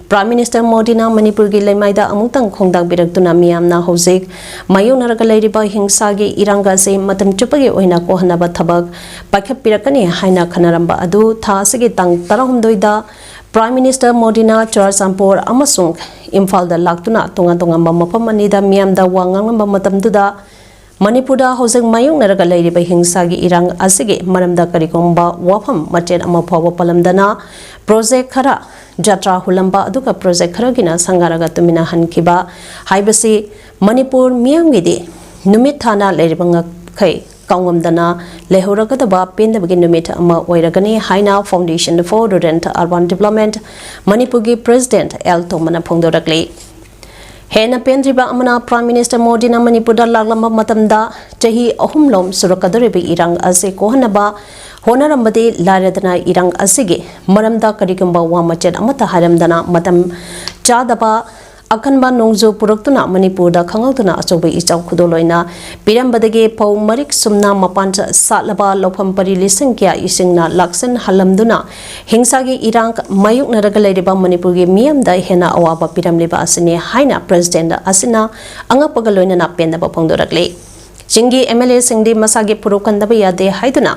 ꯄ꯭ꯔꯥꯏꯝ ꯃꯤꯅꯤꯁꯇꯔ ꯃꯣꯗꯤꯅ ꯃꯅꯤꯄꯨꯔꯒꯤ ꯂꯩꯃꯥꯏꯗ ꯑꯃꯨꯛꯇꯪ ꯈꯣꯡꯗꯥꯛꯄꯤꯔꯛꯇꯨꯅ ꯃꯤꯌꯥꯝꯅ ꯍꯧꯖꯤꯛ ꯃꯥꯌꯣꯛꯅꯔꯒ ꯂꯩꯔꯤꯕ ꯍꯤꯡꯁꯥꯒꯤ ꯏꯔꯥꯡ ꯑꯁꯤ ꯃꯇꯝ ꯆꯨꯞꯄꯒꯤ ꯑꯣꯏꯅ ꯀꯣꯛꯍꯟꯅꯕ ꯊꯕꯛ ꯄꯥꯏꯈꯠꯄꯤꯔꯛꯀꯅꯤ ꯍꯥꯏꯅ ꯈꯟꯅꯔꯝꯕ ꯑꯗꯨ ꯊꯥ ꯑꯁꯤꯒꯤ ꯇꯥꯡ ꯇꯔꯥꯍꯨꯝꯗꯣꯏꯗ ꯄ꯭ꯔꯥꯏꯝ ꯃꯤꯅꯤꯁꯇꯔ ꯃꯣꯗꯤꯅ ꯆꯨꯔꯥꯆꯥꯟꯄꯨꯔ ꯑꯃꯁꯨꯡ ꯏꯝꯐꯥꯜꯗ ꯂꯥꯛꯇꯨꯅ ꯇꯣꯉꯥꯟ ꯇꯣꯉꯥꯟꯕ ꯃꯐꯝ ꯑꯅꯤꯗ ꯃꯤꯌꯥꯝꯗ ꯋꯥ ꯉꯥꯡꯂꯝꯕ ꯃꯇꯝꯗꯨꯗ ꯃꯅꯤꯄꯨꯔꯗ ꯍꯧꯖꯤꯛ ꯃꯥꯌꯣꯛꯅꯔꯒ ꯂꯩꯔꯤꯕ ꯍꯤꯡꯁꯥꯒꯤ ꯏꯔꯥꯡ ꯑꯁꯤꯒꯤ ꯃꯔꯝꯗ ꯀꯔꯤꯒꯨꯝꯕ ꯋꯥꯐꯝ ꯃꯆꯦꯠ ꯑꯃ ꯐꯥꯎꯕ ꯄꯜꯂꯝꯗꯅ ꯄ꯭ꯔꯣꯖꯦꯛ ꯈꯔ ꯖꯇ꯭ꯔꯥ ꯍꯨꯜꯂꯝꯕ ꯑꯗꯨꯒ ꯄ꯭ꯔꯣꯖꯦꯛ ꯈꯔꯒꯤꯅ ꯁꯪꯒꯥꯔꯒ ꯇꯨꯃꯤꯟꯅ ꯍꯟꯈꯤꯕ ꯍꯥꯏꯕꯁꯤ ꯃꯅꯤꯄꯨꯔ ꯃꯤꯌꯥꯝꯒꯤꯗꯤ ꯅꯨꯃꯤꯠ ꯊꯥꯅ ꯂꯩꯔꯤꯕ ꯉꯈꯩ ꯀꯥꯎꯉꯝꯗꯅ ꯂꯩꯍꯧꯔꯒꯗꯕ ꯄꯦꯟꯗꯕꯒꯤ ꯅꯨꯃꯤꯠ ꯑꯃ ꯑꯣꯏꯔꯒꯅꯤ ꯍꯥꯏꯅ Foundation for Rural Urban Development ꯃꯅꯤꯄꯨꯔꯒꯤ ꯄ꯭ꯔꯦꯁꯤꯗꯦꯟꯠ ꯑꯦꯜ ꯇꯣꯝꯕꯅ ꯐꯣꯡꯗꯣꯔꯛꯂꯤ꯫ ꯍꯦꯟꯅ ꯄꯦꯟꯗ꯭ꯔꯤꯕ ꯑꯃꯅ ꯄ꯭ꯔꯥꯏꯝ ꯃꯤꯅꯤꯁꯇꯔ ꯃꯣꯗꯤꯅ ꯃꯅꯤꯄꯨꯔꯗ ꯂꯥꯛꯂꯝꯕ ꯃꯇꯝꯗ ꯆꯍꯤ ꯑꯍꯨꯝꯂꯣꯝ ꯁꯨꯔꯛꯀꯗꯧꯔꯤꯕ ꯏꯔꯥꯡ ꯑꯁꯤ ꯀꯣꯛꯍꯟꯅꯕ ꯍꯣꯠꯅꯔꯝꯕꯗꯤ ꯂꯥꯏꯔꯗꯅ ꯏꯔꯥꯡ ꯑꯁꯤꯒꯤ ꯃꯔꯝꯗ ꯀꯔꯤꯒꯨꯝꯕ ꯋꯥ ꯃꯆꯦꯠ ꯑꯃꯠꯇ ꯍꯥꯏꯔꯝꯗꯅ ꯃꯇꯝ ꯆꯥꯗꯕ ꯑꯀꯟꯕ ꯅꯣꯡꯖꯨ ꯄꯨꯔꯛꯇꯨꯅ ꯃꯅꯤꯄꯨꯔꯗ ꯈꯪꯍꯧꯗꯅ ꯑꯆꯧꯕ ꯏꯆꯥꯎ ꯈꯨꯗꯣꯜ ꯑꯣꯏꯅ ꯄꯤꯔꯝꯕꯗꯒꯤ ꯐꯧ ꯃꯔꯤꯛ ꯁꯨꯝꯅ ꯃꯄꯥꯟ ꯁꯥꯠꯂꯕ ꯂꯧꯐꯝ ꯄꯔꯤ ꯂꯤꯁꯤꯡ ꯀꯌꯥ ꯏꯁꯤꯡꯅ ꯂꯥꯛꯁꯤꯟꯍꯜꯂꯝꯗꯨꯅ ꯍꯤꯡꯁꯥꯒꯤ ꯏꯔꯥꯡ ꯃꯥꯌꯣꯛꯅꯔꯒ ꯂꯩꯔꯤꯕ ꯃꯅꯤꯄꯨꯔꯒꯤ ꯃꯤꯌꯥꯝꯗ ꯍꯦꯟꯅ ꯑꯋꯥꯕ ꯄꯤꯔꯝꯂꯤꯕ ꯑꯁꯤꯅꯤ ꯍꯥꯏꯅ ꯄ꯭ꯔꯦꯁꯤꯗꯦꯟꯠ ꯑꯁꯤꯅ ꯑꯉꯛꯄꯒ ꯂꯣꯏꯅꯅ ꯄꯦꯟꯗꯕ ꯐꯣꯡꯗꯣꯔꯛꯂꯤ꯫ ꯆꯤꯡꯒꯤ ꯑꯦꯝ ꯑꯦꯜ ꯑꯦꯁꯤꯡꯗꯤ ꯃꯁꯥꯒꯤ ꯐꯨꯔꯨꯞ ꯀꯟꯗꯕ ꯌꯥꯗꯦ ꯍꯥꯏꯗꯨꯅ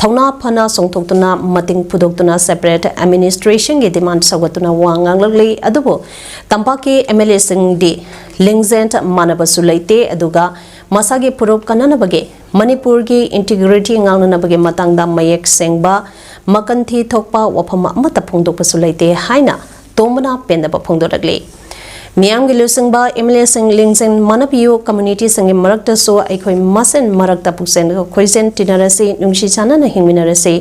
ꯊꯧꯅꯥ ꯐꯅ ꯆꯣꯡꯊꯣꯛꯇꯨꯅ ꯃꯇꯤꯡ ꯐꯨꯗꯣꯛꯇꯨꯅ separate administrationꯒꯤ demand ꯁꯧꯒꯠꯇꯨꯅ ꯋꯥ ꯉꯥꯡꯂꯛꯂꯤ꯫ ꯑꯗꯨꯕꯨ ꯇꯝꯄꯥꯛꯀꯤ ꯑꯦꯝ ꯑꯦꯜ ꯑꯦꯁꯤꯡꯗꯤ ꯂꯤꯡꯖꯦꯜ ꯃꯥꯟꯅꯕꯁꯨ ꯂꯩꯇꯦ, ꯑꯗꯨꯒ ꯃꯁꯥꯒꯤ ꯐꯨꯔꯨꯞ ꯀꯟꯅꯅꯕꯒꯤ, ꯃꯅꯤꯄꯨꯔꯒꯤ integrity ꯉꯥꯛꯅꯅꯕꯒꯤ ꯃꯇꯥꯡꯗ ꯃꯌꯦꯛ ꯁꯦꯡꯕ, ꯃꯀꯟꯊꯤ ꯊꯣꯛꯄ ꯋꯥꯐꯝ ꯑꯃꯠꯇ ꯐꯣꯡꯗꯣꯛꯄꯁꯨ ꯂꯩꯇꯦ ꯍꯥꯏꯅ ꯇꯣꯝꯕꯅ ꯄꯦꯟꯗꯕ ꯐꯣꯡꯗꯣꯔꯛꯂꯤ꯫ ꯃꯤꯌꯥꯝꯒꯤ ꯂꯨꯆꯤꯡꯕ ꯑꯦꯝ ꯑꯦꯜ ꯑꯦꯁꯤꯡ ꯂꯤꯡꯖꯦꯜ ꯃꯥꯟꯅꯕꯤꯌꯨ, communityꯁꯤꯡꯒꯤ ꯃꯔꯛꯇꯁꯨ ꯑꯩꯈꯣꯏ ꯃꯁꯦꯟ ꯃꯔꯛꯇ ꯄꯨꯛꯆꯦꯜ ꯈꯣꯏꯖꯦꯜ ꯇꯤꯟꯅꯔꯁꯤ, ꯅꯨꯡꯁꯤ ꯆꯥꯟꯅꯅ ꯍꯤꯡꯃꯤꯟꯅꯔꯁꯤ,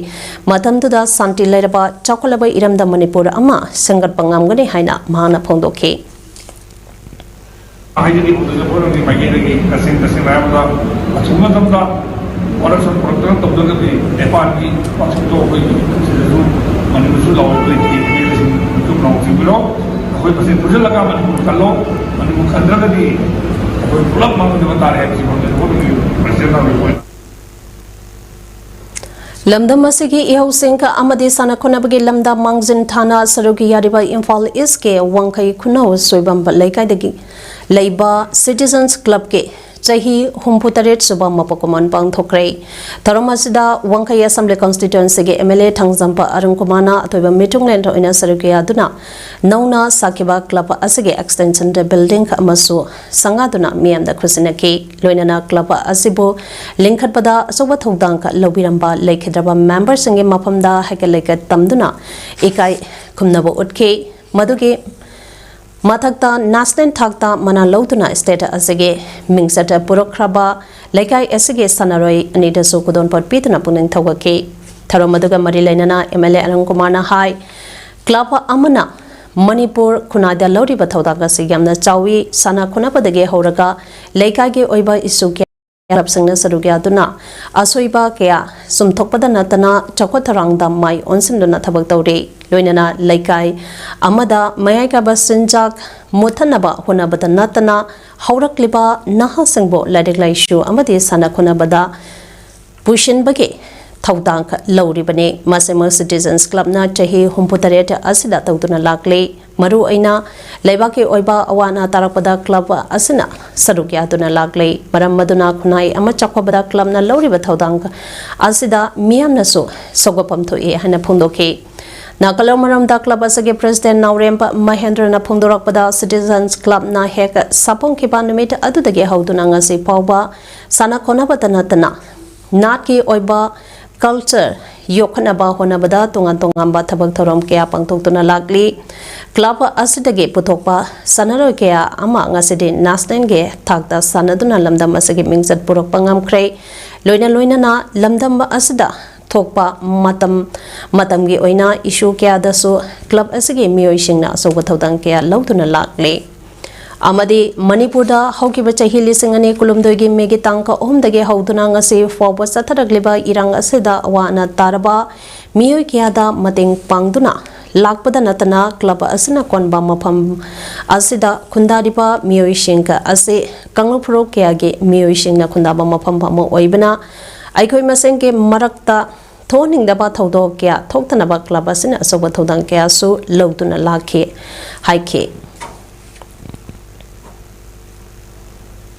ꯃꯇꯝꯗꯨꯗ ꯁꯥꯟꯇꯤ ꯂꯩꯔꯕ ꯆꯥꯎꯈꯠꯂꯕ ꯏꯔꯝꯗꯝ ꯃꯅꯤꯄꯨꯔ ꯑꯃ ꯁꯦꯝꯒꯠꯄ ꯉꯝꯒꯅꯤ ꯍꯥꯏꯅ ꯃꯍꯥꯛꯅ ꯐꯣꯡꯗꯣꯛꯈꯤ꯫ ꯍꯥꯏꯖꯔꯤꯕ ꯑꯣꯏꯔꯕꯗꯤ ꯃꯥꯏꯀꯩꯗꯒꯤ ꯇꯁꯦꯡ ꯇꯁꯦꯡꯅ ꯍꯥꯏꯔꯕꯗ ꯑꯆꯨꯝꯕ ꯃꯇꯝꯗ ꯋꯥꯔꯛꯁꯣꯞ ꯄꯨꯔꯛꯇꯅ ꯇꯧꯗ꯭ꯔꯒꯗꯤ ꯅꯦꯄꯥꯜꯒꯤ ꯋꯥꯛꯁꯣꯞꯇꯣ ꯑꯩꯈꯣꯏꯒꯤ ꯁꯤꯗꯁꯨ ꯃꯅꯤꯄꯨꯔꯁꯨ ꯂꯥꯎꯔꯛꯇꯣꯏ ꯊꯤꯕꯤꯔꯁꯤꯡ ꯌꯨꯝ ꯂꯥꯎ ꯊꯤꯕꯤꯔꯣ꯫ ꯑꯩꯈꯣꯏ ꯃꯁꯦꯟ ꯄꯨꯟꯁꯤꯜꯂꯒ ꯃꯅꯤꯄꯨꯔ ꯈꯜꯂꯣ꯫ ꯃꯅꯤꯄꯨꯔ ꯈꯟꯗ꯭ꯔꯒꯗꯤ ꯑꯩꯈꯣꯏ ꯄꯨꯂꯞ ꯃꯥꯡꯖꯕ ꯇꯥꯔꯦ ꯍꯥꯏꯕꯁꯤ ꯃꯔꯨꯞ ꯑꯣꯏꯅ ꯄ꯭ꯔꯁꯤꯗꯦꯟꯠ ꯑꯣꯏꯅ ꯂꯝꯗꯝ ꯑꯁꯤꯒꯤ ꯏꯍꯧꯁꯤꯡ ꯑꯃꯗꯤ ꯁꯥꯟꯅ ꯈꯣꯠꯅꯕꯒꯤ ꯂꯝꯗ ꯃꯥꯡꯖꯤꯟ ꯊꯥꯅ ꯁꯔꯨꯛ ꯌꯥꯔꯤꯕ ꯏꯝꯐꯥꯜ ꯏꯁꯀꯤ ꯋꯥꯡꯈꯩ ꯈꯨꯅꯧ ꯁꯣꯏꯕꯝ ꯂꯩꯀꯥꯏꯗꯒꯤ ꯂꯩꯕ Citizens Clubꯀꯤ ꯆꯍꯤ ꯍꯨꯝꯐꯨ ꯇꯔꯦꯠ ꯁꯨꯕ ꯃꯄꯣꯛ ꯀꯨꯝꯑꯣꯟ ꯄꯥꯡꯊꯣꯛꯈ꯭ꯔꯦ꯫ ꯊꯧꯔꯝ ꯑꯁꯤꯗ ꯋꯥꯡꯈꯩ Assembly Constituencyꯒꯤ M L A ꯊꯥꯡꯖꯝꯄ Arun ꯀꯨꯃꯥꯔꯅ ꯑꯊꯣꯏꯕ ꯃꯤꯊꯨꯡꯂꯦꯟ ꯑꯣꯏꯅ ꯁꯔꯨꯛ ꯌꯥꯗꯨꯅ ꯅꯧꯅ ꯁꯥꯈꯤꯕ club ꯑꯁꯤꯒꯤ extension building ꯑꯃꯁꯨ ꯁꯪꯒꯥꯗꯨꯅ ꯃꯤꯌꯥꯝꯗ ꯈꯨꯠꯁꯤꯟꯅꯈꯤ꯫ ꯂꯣꯏꯅꯅ club ꯑꯁꯤꯕꯨ ꯂꯤꯡꯈꯠꯄꯗ ꯑꯆꯧꯕ ꯊꯧꯗꯥꯡ ꯂꯧꯕꯤꯔꯝꯕ ꯂꯩꯈꯤꯗ꯭ꯔꯕ memberꯁꯤꯡꯒꯤ ꯃꯐꯝꯗ ꯍꯩꯀꯠ ꯂꯩꯀꯠ ꯇꯝꯗꯨꯅ ꯏꯀꯥꯏ ꯈꯨꯝꯅꯕ ꯎꯠꯈꯤ꯫ ꯃꯗꯨꯒꯤ ꯃꯊꯛꯇ national ꯊꯥꯛꯇ ꯃꯅꯥ ꯂꯧꯗꯨꯅ state ꯑꯁꯤꯒꯤ ꯃꯤꯡꯆꯠ ꯄꯨꯔꯛꯈ꯭ꯔꯕ ꯂꯩꯀꯥꯏ ꯑꯁꯤꯒꯤ ꯁꯥꯟꯅꯔꯣꯏ ꯑꯅꯤꯗꯁꯨ ꯈꯨꯗꯣꯜꯄꯣꯠ ꯄꯤꯗꯨꯅ ꯄꯨꯛꯅꯤꯡ ꯊꯧꯒꯠꯈꯤ꯫ ꯊꯧꯔꯝ ꯑꯗꯨꯒ ꯃꯔꯤ ꯂꯩꯅꯅ M L A ꯑꯔꯨꯟ ꯀꯨꯃꯥꯔꯅ ꯍꯥꯏ, club ꯑꯃꯅ ꯃꯅꯤꯄꯨꯔ ꯈꯨꯟꯅꯥꯏꯗ ꯂꯧꯔꯤꯕ ꯊꯧꯗꯥꯡ ꯑꯁꯤ ꯌꯥꯝꯅ ꯆꯥꯎꯏ꯫ ꯁꯥꯟꯅ ꯈꯣꯠꯅꯕꯗꯒꯤ ꯍꯧꯔꯒ ꯂꯩꯀꯥꯏꯒꯤ ꯑꯣꯏꯕ issue ꯀꯌꯥ ꯀ꯭ꯂꯕꯁꯤꯡꯅ ꯁꯔꯨꯛ ꯌꯥꯗꯨꯅ ꯑꯁꯣꯏꯕ ꯀꯌꯥ ꯆꯨꯝꯊꯣꯛꯄꯗ ꯅꯠꯇꯅ ꯆꯥꯎꯈꯠ ꯊꯧꯔꯥꯡꯗ ꯃꯥꯏ ꯑꯣꯟꯁꯤꯟꯗꯨꯅ ꯊꯕꯛ ꯇꯧꯔꯤ꯫ ꯂꯣꯏꯅꯅ ꯂꯩꯀꯥꯏ ꯑꯃꯗ ꯃꯌꯥꯏ ꯀꯥꯕ ꯆꯤꯟꯖꯥꯛ ꯃꯨꯠꯊꯠꯅꯕ ꯍꯣꯠꯅꯕꯗ ꯅꯠꯇꯅ ꯍꯧꯔꯛꯂꯤꯕ ꯅꯍꯥꯁꯤꯡꯕꯨ ꯂꯥꯏꯔꯤꯛ ꯂꯥꯏꯁꯨ ꯑꯃꯗꯤ ꯁꯥꯟꯅ ꯈꯣꯠꯅꯕꯗ ꯄꯨꯁꯤꯟꯕꯒꯤ ꯊꯧꯗꯥꯡ ꯂꯧꯔꯤꯕꯅꯤ꯫ ꯃꯁꯤꯃꯛ ꯁꯤꯇꯤꯖꯟꯁ ꯀ꯭ꯂꯕꯅ ꯆꯍꯤ ꯍꯨꯝꯐꯨꯇꯔꯦꯠ ꯑꯁꯤꯗ ꯇꯧꯗꯨꯅ ꯂꯥꯛꯂꯤ꯫ ꯃꯔꯨꯑꯣꯏꯅ ꯂꯩꯕꯥꯛꯀꯤ ꯑꯣꯏꯕ ꯑꯋꯥ ꯑꯅꯥ ꯇꯥꯔꯛꯄꯗ ꯀ꯭ꯂꯕ ꯑꯁꯤꯅ ꯁꯔꯨꯛ ꯌꯥꯗꯨꯅ ꯂꯥꯛꯂꯤ꯫ ꯃꯔꯝ ꯑꯗꯨꯅ ꯈꯨꯟꯅꯥꯏ ꯑꯃ ꯆꯥꯎꯈꯠꯄꯗ ꯀ꯭ꯂꯕꯅ ꯂꯧꯔꯤꯕ ꯊꯧꯗꯥꯡ ꯑꯁꯤꯗ ꯃꯤꯌꯥꯝꯅꯁꯨ ꯁꯧꯒꯠꯐꯝ ꯊꯣꯛꯏ ꯍꯥꯏꯅ ꯐꯣꯡꯗꯣꯛꯈꯤ꯫ ꯅꯥꯀꯜꯂꯣ ꯃꯔꯝꯗ ꯀ꯭ꯂꯕ ꯑꯁꯤꯒꯤ ꯄ꯭ꯔꯦꯁꯤꯗꯦꯟ ꯅꯥꯎꯔꯦꯝꯕ ꯃꯍꯦꯟꯗ꯭ꯔꯅ ꯐꯣꯡꯗꯣꯔꯛꯄꯗ, ꯁꯤꯇꯤꯖꯟꯁ ꯀ꯭ꯂꯕꯅ ꯍꯦꯛ ꯁꯥꯐꯣꯡꯈꯤꯕ ꯅꯨꯃꯤꯠ ꯑꯗꯨꯗꯒꯤ ꯍꯧꯗꯨꯅ ꯉꯁꯤ ꯐꯥꯎꯕ ꯁꯥꯟꯅ ꯈꯣꯠꯅꯕꯇ ꯅꯠꯇꯅ ꯅꯥꯠꯀꯤ ꯑꯣꯏꯕ ꯀꯜꯆꯔ ꯌꯣꯛꯈꯠꯅꯕ ꯍꯣꯠꯅꯕꯗ ꯇꯣꯉꯥꯟ ꯇꯣꯉꯥꯟꯕ ꯊꯕꯛ ꯊꯧꯔꯝ ꯀꯌꯥ ꯄꯥꯡꯊꯣꯛꯇꯨꯅ ꯂꯥꯛꯂꯤ꯫ ꯀ꯭ꯂꯕ ꯑꯁꯤꯗꯒꯤ ꯄꯨꯊꯣꯛꯄ ꯁꯥꯟꯅꯔꯣꯏ ꯀꯌꯥ ꯑꯃ ꯉꯁꯤꯗꯤ ꯅꯦꯁꯅꯦꯜꯒꯤ ꯊꯥꯛꯇ ꯁꯥꯟꯅꯗꯨꯅ ꯂꯝꯗꯝ ꯑꯁꯤꯒꯤ ꯃꯤꯡꯆꯠ ꯄꯨꯔꯛꯄ ꯉꯝꯈ꯭ꯔꯦ꯫ ꯂꯣꯏꯅ ꯂꯣꯏꯅꯅ ꯂꯝꯗꯝ ꯑꯁꯤꯗ ꯊꯣꯛꯄ ꯃꯇꯝ ꯃꯇꯝꯒꯤ ꯑꯣꯏꯅ ꯏꯁꯨ ꯀꯌꯥꯗꯁꯨ ꯀ꯭ꯂꯕ ꯑꯁꯤꯒꯤ ꯃꯤꯑꯣꯏꯁꯤꯡꯅ ꯑꯆꯧꯕ ꯊꯧꯗꯥꯡ ꯀꯌꯥ ꯂꯧꯗꯨꯅ ꯂꯥꯛꯂꯤ꯫ ꯑꯃꯗꯤ ꯃꯅꯤꯄꯨꯔꯗ ꯍꯧꯈꯤꯕ ꯆꯍꯤ ꯂꯤꯁꯤꯡ ꯑꯅꯤ ꯀꯨꯟꯍꯨꯝꯗꯣꯏꯒꯤ ꯃꯦꯒꯤ ꯇꯥꯡ ꯑꯍꯨꯝꯗꯒꯤ ꯍꯧꯗꯨꯅ ꯉꯁꯤ ꯐꯥꯎꯕ ꯆꯠꯊꯔꯛꯂꯤꯕ ꯏꯔꯥꯡ ꯑꯁꯤꯗ ꯑꯋꯥ ꯑꯅꯥ ꯇꯥꯔꯕ ꯃꯤꯑꯣꯏ ꯀꯌꯥꯗ ꯃꯇꯦꯡ ꯄꯥꯡꯗꯨꯅ ꯂꯥꯛꯄꯗ ꯅꯠꯇꯅ ꯀ꯭ꯂꯕ ꯑꯁꯤꯅ ꯀꯣꯟꯕ ꯃꯐꯝ ꯑꯁꯤꯗ ꯈꯨꯟꯗꯥꯔꯤꯕ ꯃꯤꯑꯣꯏꯁꯤꯡ ꯑꯁꯤ ꯀꯥꯡꯂꯨꯞ ꯐꯨꯔꯨꯞ ꯀꯌꯥꯒꯤ ꯃꯤꯑꯣꯏꯁꯤꯡꯅ ꯈꯨꯟꯗꯥꯕ ꯃꯐꯝ ꯑꯃ ꯑꯣꯏꯕꯅ ꯑꯩꯈꯣꯏ ꯃꯁꯦꯟꯒꯤ ꯃꯔꯛꯇ ꯊꯣꯛꯍꯟꯅꯤꯡꯗꯕ ꯊꯧꯗꯣꯛ ꯀꯌꯥ ꯊꯣꯛꯇꯅꯕ ꯀ꯭ꯂꯕ ꯑꯁꯤꯅ ꯑꯆꯧꯕ ꯊꯧꯗꯥꯡ ꯀꯌꯥꯁꯨ ꯂꯧꯗꯨꯅ ꯂꯥꯛꯈꯤ ꯍꯥꯏꯈꯤ꯫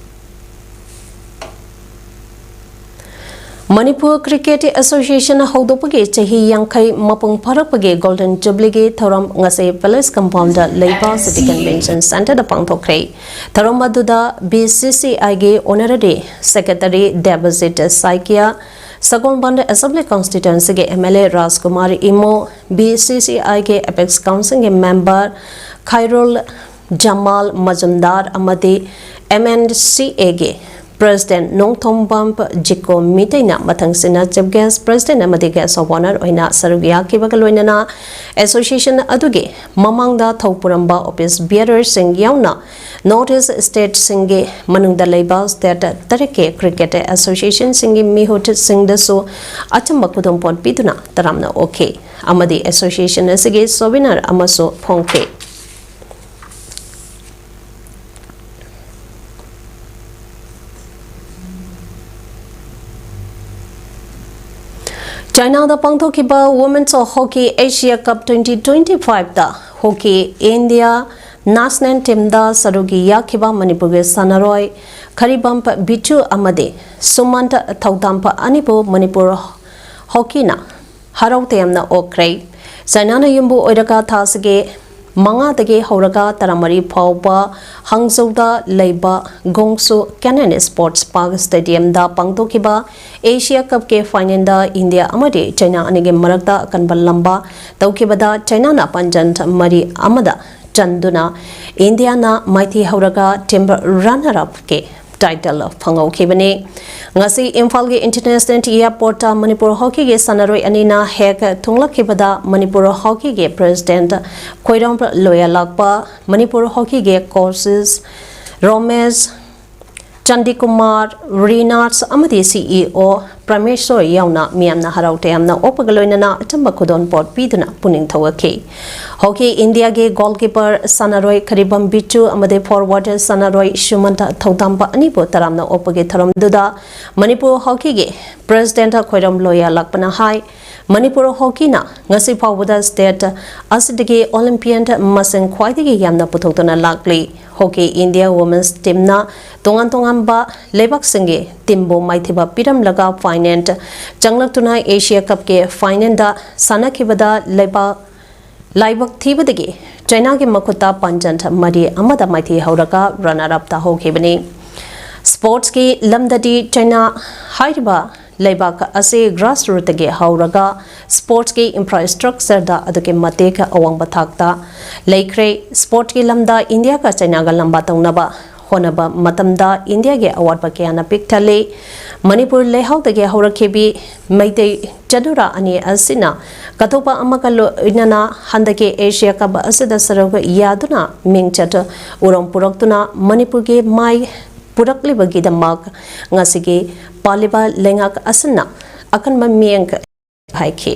ꯃꯅꯤꯄꯨꯔ ꯀ꯭ꯔꯤꯀꯦꯠ ꯑꯦꯁꯣꯁꯤꯌꯦꯁꯟ ꯍꯧꯗꯣꯛꯄꯒꯤ ꯆꯍꯤ ꯌꯥꯡꯈꯩ ꯃꯄꯨꯡ ꯐꯥꯔꯛꯄꯒꯤ ꯒꯣꯜꯗꯟ ꯖꯨꯕꯂꯤꯒꯤ ꯊꯧꯔꯝ ꯉꯁꯤ ꯄꯦꯂꯦꯁ ꯀꯝꯄꯥꯎꯟꯗ ꯂꯩꯕ ꯁꯤꯇꯤ ꯀꯟꯚꯦꯟꯁꯟ ꯁꯦꯟꯇꯔꯗ ꯄꯥꯡꯊꯣꯛꯈ꯭ꯔꯦ꯫ ꯊꯧꯔꯝ ꯑꯗꯨꯗ ꯕꯤ ꯁꯤ ꯁꯤ ꯑꯥꯏꯒꯤ ꯑꯣꯅꯔꯦꯔꯤ ꯁꯦꯀ꯭ꯔꯦꯇꯔꯤ ꯗꯦꯕꯖꯤꯠ ꯁꯥꯏꯀꯤꯌꯥ, ꯁꯒꯣꯜꯕꯟ ꯑꯦꯁꯦꯝꯕ꯭ꯂꯤ ꯀꯟꯁꯇꯤꯇ꯭ꯋꯦꯟꯁꯤꯒꯤ M L A Rajkumar Imo, B C C ꯑꯥꯏꯒꯤ ꯑꯦꯄꯦꯛꯁ ꯀꯥꯎꯟꯁꯤꯜꯒꯤ ꯃꯦꯝꯕꯔ ꯈꯥꯏꯔꯨꯜ ꯖꯃꯥꯜ ꯃꯖꯨꯝꯗꯥꯔ ꯑꯃꯗꯤ ꯑꯦꯝ ꯑꯦꯟ ꯁꯤ ꯑꯦꯒꯤ President Nongthombam ꯖꯤꯀꯣ ꯃꯤꯇꯩꯅ ꯃꯊꯪꯁꯤꯅ Chief Guest, President ꯑꯃꯗꯤ Guest of Honour ꯑꯣꯏꯅ ꯁꯔꯨꯛ ꯌꯥꯈꯤꯕꯒ ꯂꯣꯏꯅꯅ association ꯑꯗꯨꯒꯤ ꯃꯃꯥꯡꯗ ꯊꯧꯄꯨꯔꯝꯕ office bearerꯁꯤꯡ ꯌꯥꯎꯅ North East stateꯁꯤꯡꯒꯤ ꯃꯅꯨꯡꯗ ꯂꯩꯕ state ꯇꯔꯦꯠꯀꯤ cricket associationꯁꯤꯡꯒꯤ ꯃꯤꯍꯨꯠꯁꯤꯡꯗꯁꯨ ꯑꯆꯝꯕ ꯈꯨꯗꯣꯜꯄꯣꯠ ꯄꯤꯗꯨꯅ ꯇꯔꯥꯝꯅ ꯑꯣꯛꯈꯤ ꯑꯃꯗꯤ association ꯑꯁꯤꯒꯤ souvenir ꯑꯃꯁꯨ ꯐꯣꯡꯈꯤ꯫ ꯆꯥꯏꯅꯥꯗ ꯄꯥꯡꯊꯣꯛꯈꯤꯕ Women's Hockey Asia Cup twenty twenty-fiveꯇ hockey India national teamꯗ ꯁꯔꯨꯛ ꯌꯥꯈꯤꯕ ꯃꯅꯤꯄꯨꯔꯒꯤ ꯁꯥꯟꯅꯔꯣꯏ ꯈꯔꯤꯕꯝ ꯕꯤꯆꯨ ꯑꯃꯗꯤ ꯁꯨꯃꯟ ꯊꯧꯗꯥꯝꯄ ꯑꯅꯤꯕꯨ ꯃꯅꯤꯄꯨꯔ hockeyꯅ ꯍꯔꯥꯎ ꯇꯌꯥꯝꯅ ꯑꯣꯛꯈ꯭ꯔꯦ꯫ ꯆꯥꯏꯅꯥꯅ ꯌꯨꯝꯕꯨ ꯑꯣꯏꯔꯒ ꯊꯥꯁꯤꯒꯤ ꯃꯉꯥꯗꯒꯤ ꯍꯧꯔꯒ ꯇꯔꯥꯃꯔꯤ ꯐꯥꯎꯕ ꯍꯥꯡꯖꯧꯗ ꯂꯩꯕ ꯒꯣꯡꯁꯨ Canaan Sports Park Stadiumꯗ ꯄꯥꯡꯊꯣꯛꯈꯤꯕ Asia Cupꯀꯤ finalꯗ India ꯑꯃꯗꯤ China ꯑꯅꯤꯒꯤ ꯃꯔꯛꯇ ꯑꯀꯟꯕ ꯂꯝꯕꯥ ꯇꯧꯈꯤꯕꯗ Chinaꯅ ꯄꯥꯟꯖꯟ ꯃꯔꯤ ꯑꯃꯗ ꯆꯟꯗꯨꯅ Indiaꯅ ꯃꯥꯏꯊꯤ ꯍꯧꯔꯒ team runner-upꯀꯤ title ꯐꯪꯍꯧꯈꯤꯕꯅꯤ꯫ ꯉꯁꯤ ꯏꯝꯐꯥꯜꯒꯤ International Airportꯇ ꯃꯅꯤꯄꯨꯔ hockeyꯒꯤ ꯁꯥꯟꯅꯔꯣꯏ ꯑꯅꯤꯅ ꯍꯦꯛ ꯊꯨꯡꯂꯛꯈꯤꯕꯗ ꯃꯅꯤꯄꯨꯔ hockeyꯒꯤ president ꯈꯣꯏꯔꯝ ꯂꯣꯌꯥꯂꯥꯛꯄ, ꯃꯅꯤꯄꯨꯔ hockeyꯒꯤ coaches ꯔꯣꯃꯦꯁ ꯆꯥꯟꯗꯤꯀꯨꯃꯥꯔ, ꯔꯤꯅꯥꯠꯁ ꯑꯃꯗꯤ CEO ꯄ꯭ꯔꯃꯦꯁꯣꯔ ꯌꯥꯎꯅ ꯃꯤꯌꯥꯝꯅ ꯍꯔꯥꯎ ꯇꯌꯥꯝꯅ ꯑꯣꯛꯄꯒ ꯂꯣꯏꯅꯅ ꯑꯆꯝꯕ ꯈꯨꯗꯣꯜꯄꯣꯠ ꯄꯤꯗꯨꯅ ꯄꯨꯛꯅꯤꯡ ꯊꯧꯒꯠꯈꯤ꯫ Hockey Indiaꯒꯤ goalkeeper ꯁꯥꯟꯅꯔꯣꯏ ꯈꯔꯤꯕꯝ ꯕꯤꯆꯨ ꯑꯃꯗꯤ forward ꯁꯥꯟꯅꯔꯣꯏ ꯁꯨꯃꯟꯇ ꯊꯧꯗꯥꯝꯕ ꯑꯅꯤꯕꯨ ꯇꯔꯥꯝꯅ ꯑꯣꯛꯄꯒꯤ ꯊꯧꯔꯝꯗꯨꯗ ꯃꯅꯤꯄꯨꯔ hockeyꯒꯤ president ꯈꯣꯏꯔꯝ ꯂꯣꯌꯥꯂꯥꯛꯄꯅ ꯍꯥꯏ, ꯃꯅꯤꯄꯨꯔ hockeyꯅ ꯉꯁꯤ ꯐꯥꯎꯕꯗ state ꯑꯁꯤꯗꯒꯤ Olympian ꯃꯁꯤꯡ ꯈ꯭ꯋꯥꯏꯗꯒꯤ ꯌꯥꯝꯅ ꯄꯨꯊꯣꯛꯇꯨꯅ ꯂꯥꯛꯂꯤ꯫ Hockey India Women's teamꯅ ꯇꯣꯉꯥꯟ ꯇꯣꯉꯥꯟꯕ ꯂꯩꯕꯥꯛꯁꯤꯡꯒꯤ teamꯕꯨ ꯃꯥꯏꯊꯤꯕ ꯄꯤꯔꯝꯂꯒ final ꯆꯪꯂꯛꯇꯨꯅ Asia Cupꯀꯤ finalꯗ ꯁꯥꯟꯅꯈꯤꯕꯗ ꯂꯩꯕꯥꯛ ꯂꯥꯏꯕꯛ ꯊꯤꯕꯗꯒꯤ Chinaꯒꯤ ꯃꯈꯨꯠꯇ ꯄꯥꯟꯖꯟ ꯃꯔꯤ ꯑꯃꯗ ꯃꯥꯏꯊꯤ ꯍꯧꯔꯒ runner-up ꯇꯥꯍꯧꯈꯤꯕꯅꯤ꯫ Sportsꯀꯤ ꯂꯝꯗꯗꯤ China ꯍꯥꯏꯔꯤꯕ ꯂꯩꯕꯥꯛ ꯑꯁꯤ grassrootꯇꯒꯤ ꯍꯧꯔꯒ sportsꯀꯤ infrastructureꯗ ꯑꯗꯨꯛꯀꯤ ꯃꯇꯤꯛ ꯑꯋꯥꯡꯕ ꯊꯥꯛꯇ ꯂꯩꯈ꯭ꯔꯦ꯫ Sportsꯀꯤ ꯂꯝꯗ Indiaꯒ Chinaꯒ ꯂꯝꯕꯥ ꯇꯧꯅꯕ ꯍꯣꯠꯅꯕ ꯃꯇꯝꯗ ꯏꯟꯗꯤꯌꯥꯒꯤ ꯑꯋꯥꯠꯄ ꯀꯌꯥꯅ ꯄꯤꯛ ꯊꯜꯂꯤ꯫ ꯃꯅꯤꯄꯨꯔ ꯂꯩꯍꯥꯎꯗꯒꯤ ꯍꯧꯔꯛꯈꯤꯕꯤ ꯃꯩꯇꯩ ꯆꯅꯨꯔꯥ ꯑꯅꯤ ꯑꯁꯤꯅ ꯀꯠꯊꯣꯛꯄ ꯑꯃꯒ ꯂꯣꯏꯅꯅ ꯍꯟꯗꯛꯀꯤ ꯑꯦꯁꯤꯌꯥ ꯀꯞ ꯑꯁꯤꯗ ꯁꯔꯨꯛ ꯌꯥꯗꯨꯅ ꯃꯤꯡꯆꯠ ꯎꯔꯣꯡ ꯄꯨꯔꯛꯇꯨꯅ ꯃꯅꯤꯄꯨꯔꯒꯤ ꯃꯥꯏ ꯄꯨꯔꯛꯂꯤꯕꯒꯤꯗꯃꯛ ꯉꯁꯤꯒꯤ ꯄꯥꯜꯂꯤꯕ ꯂꯩꯉꯥꯛ ꯑꯁꯤꯅ ꯑꯀꯟꯕ ꯃꯤꯠꯌꯦꯡ ꯍꯥꯏꯈꯤ꯫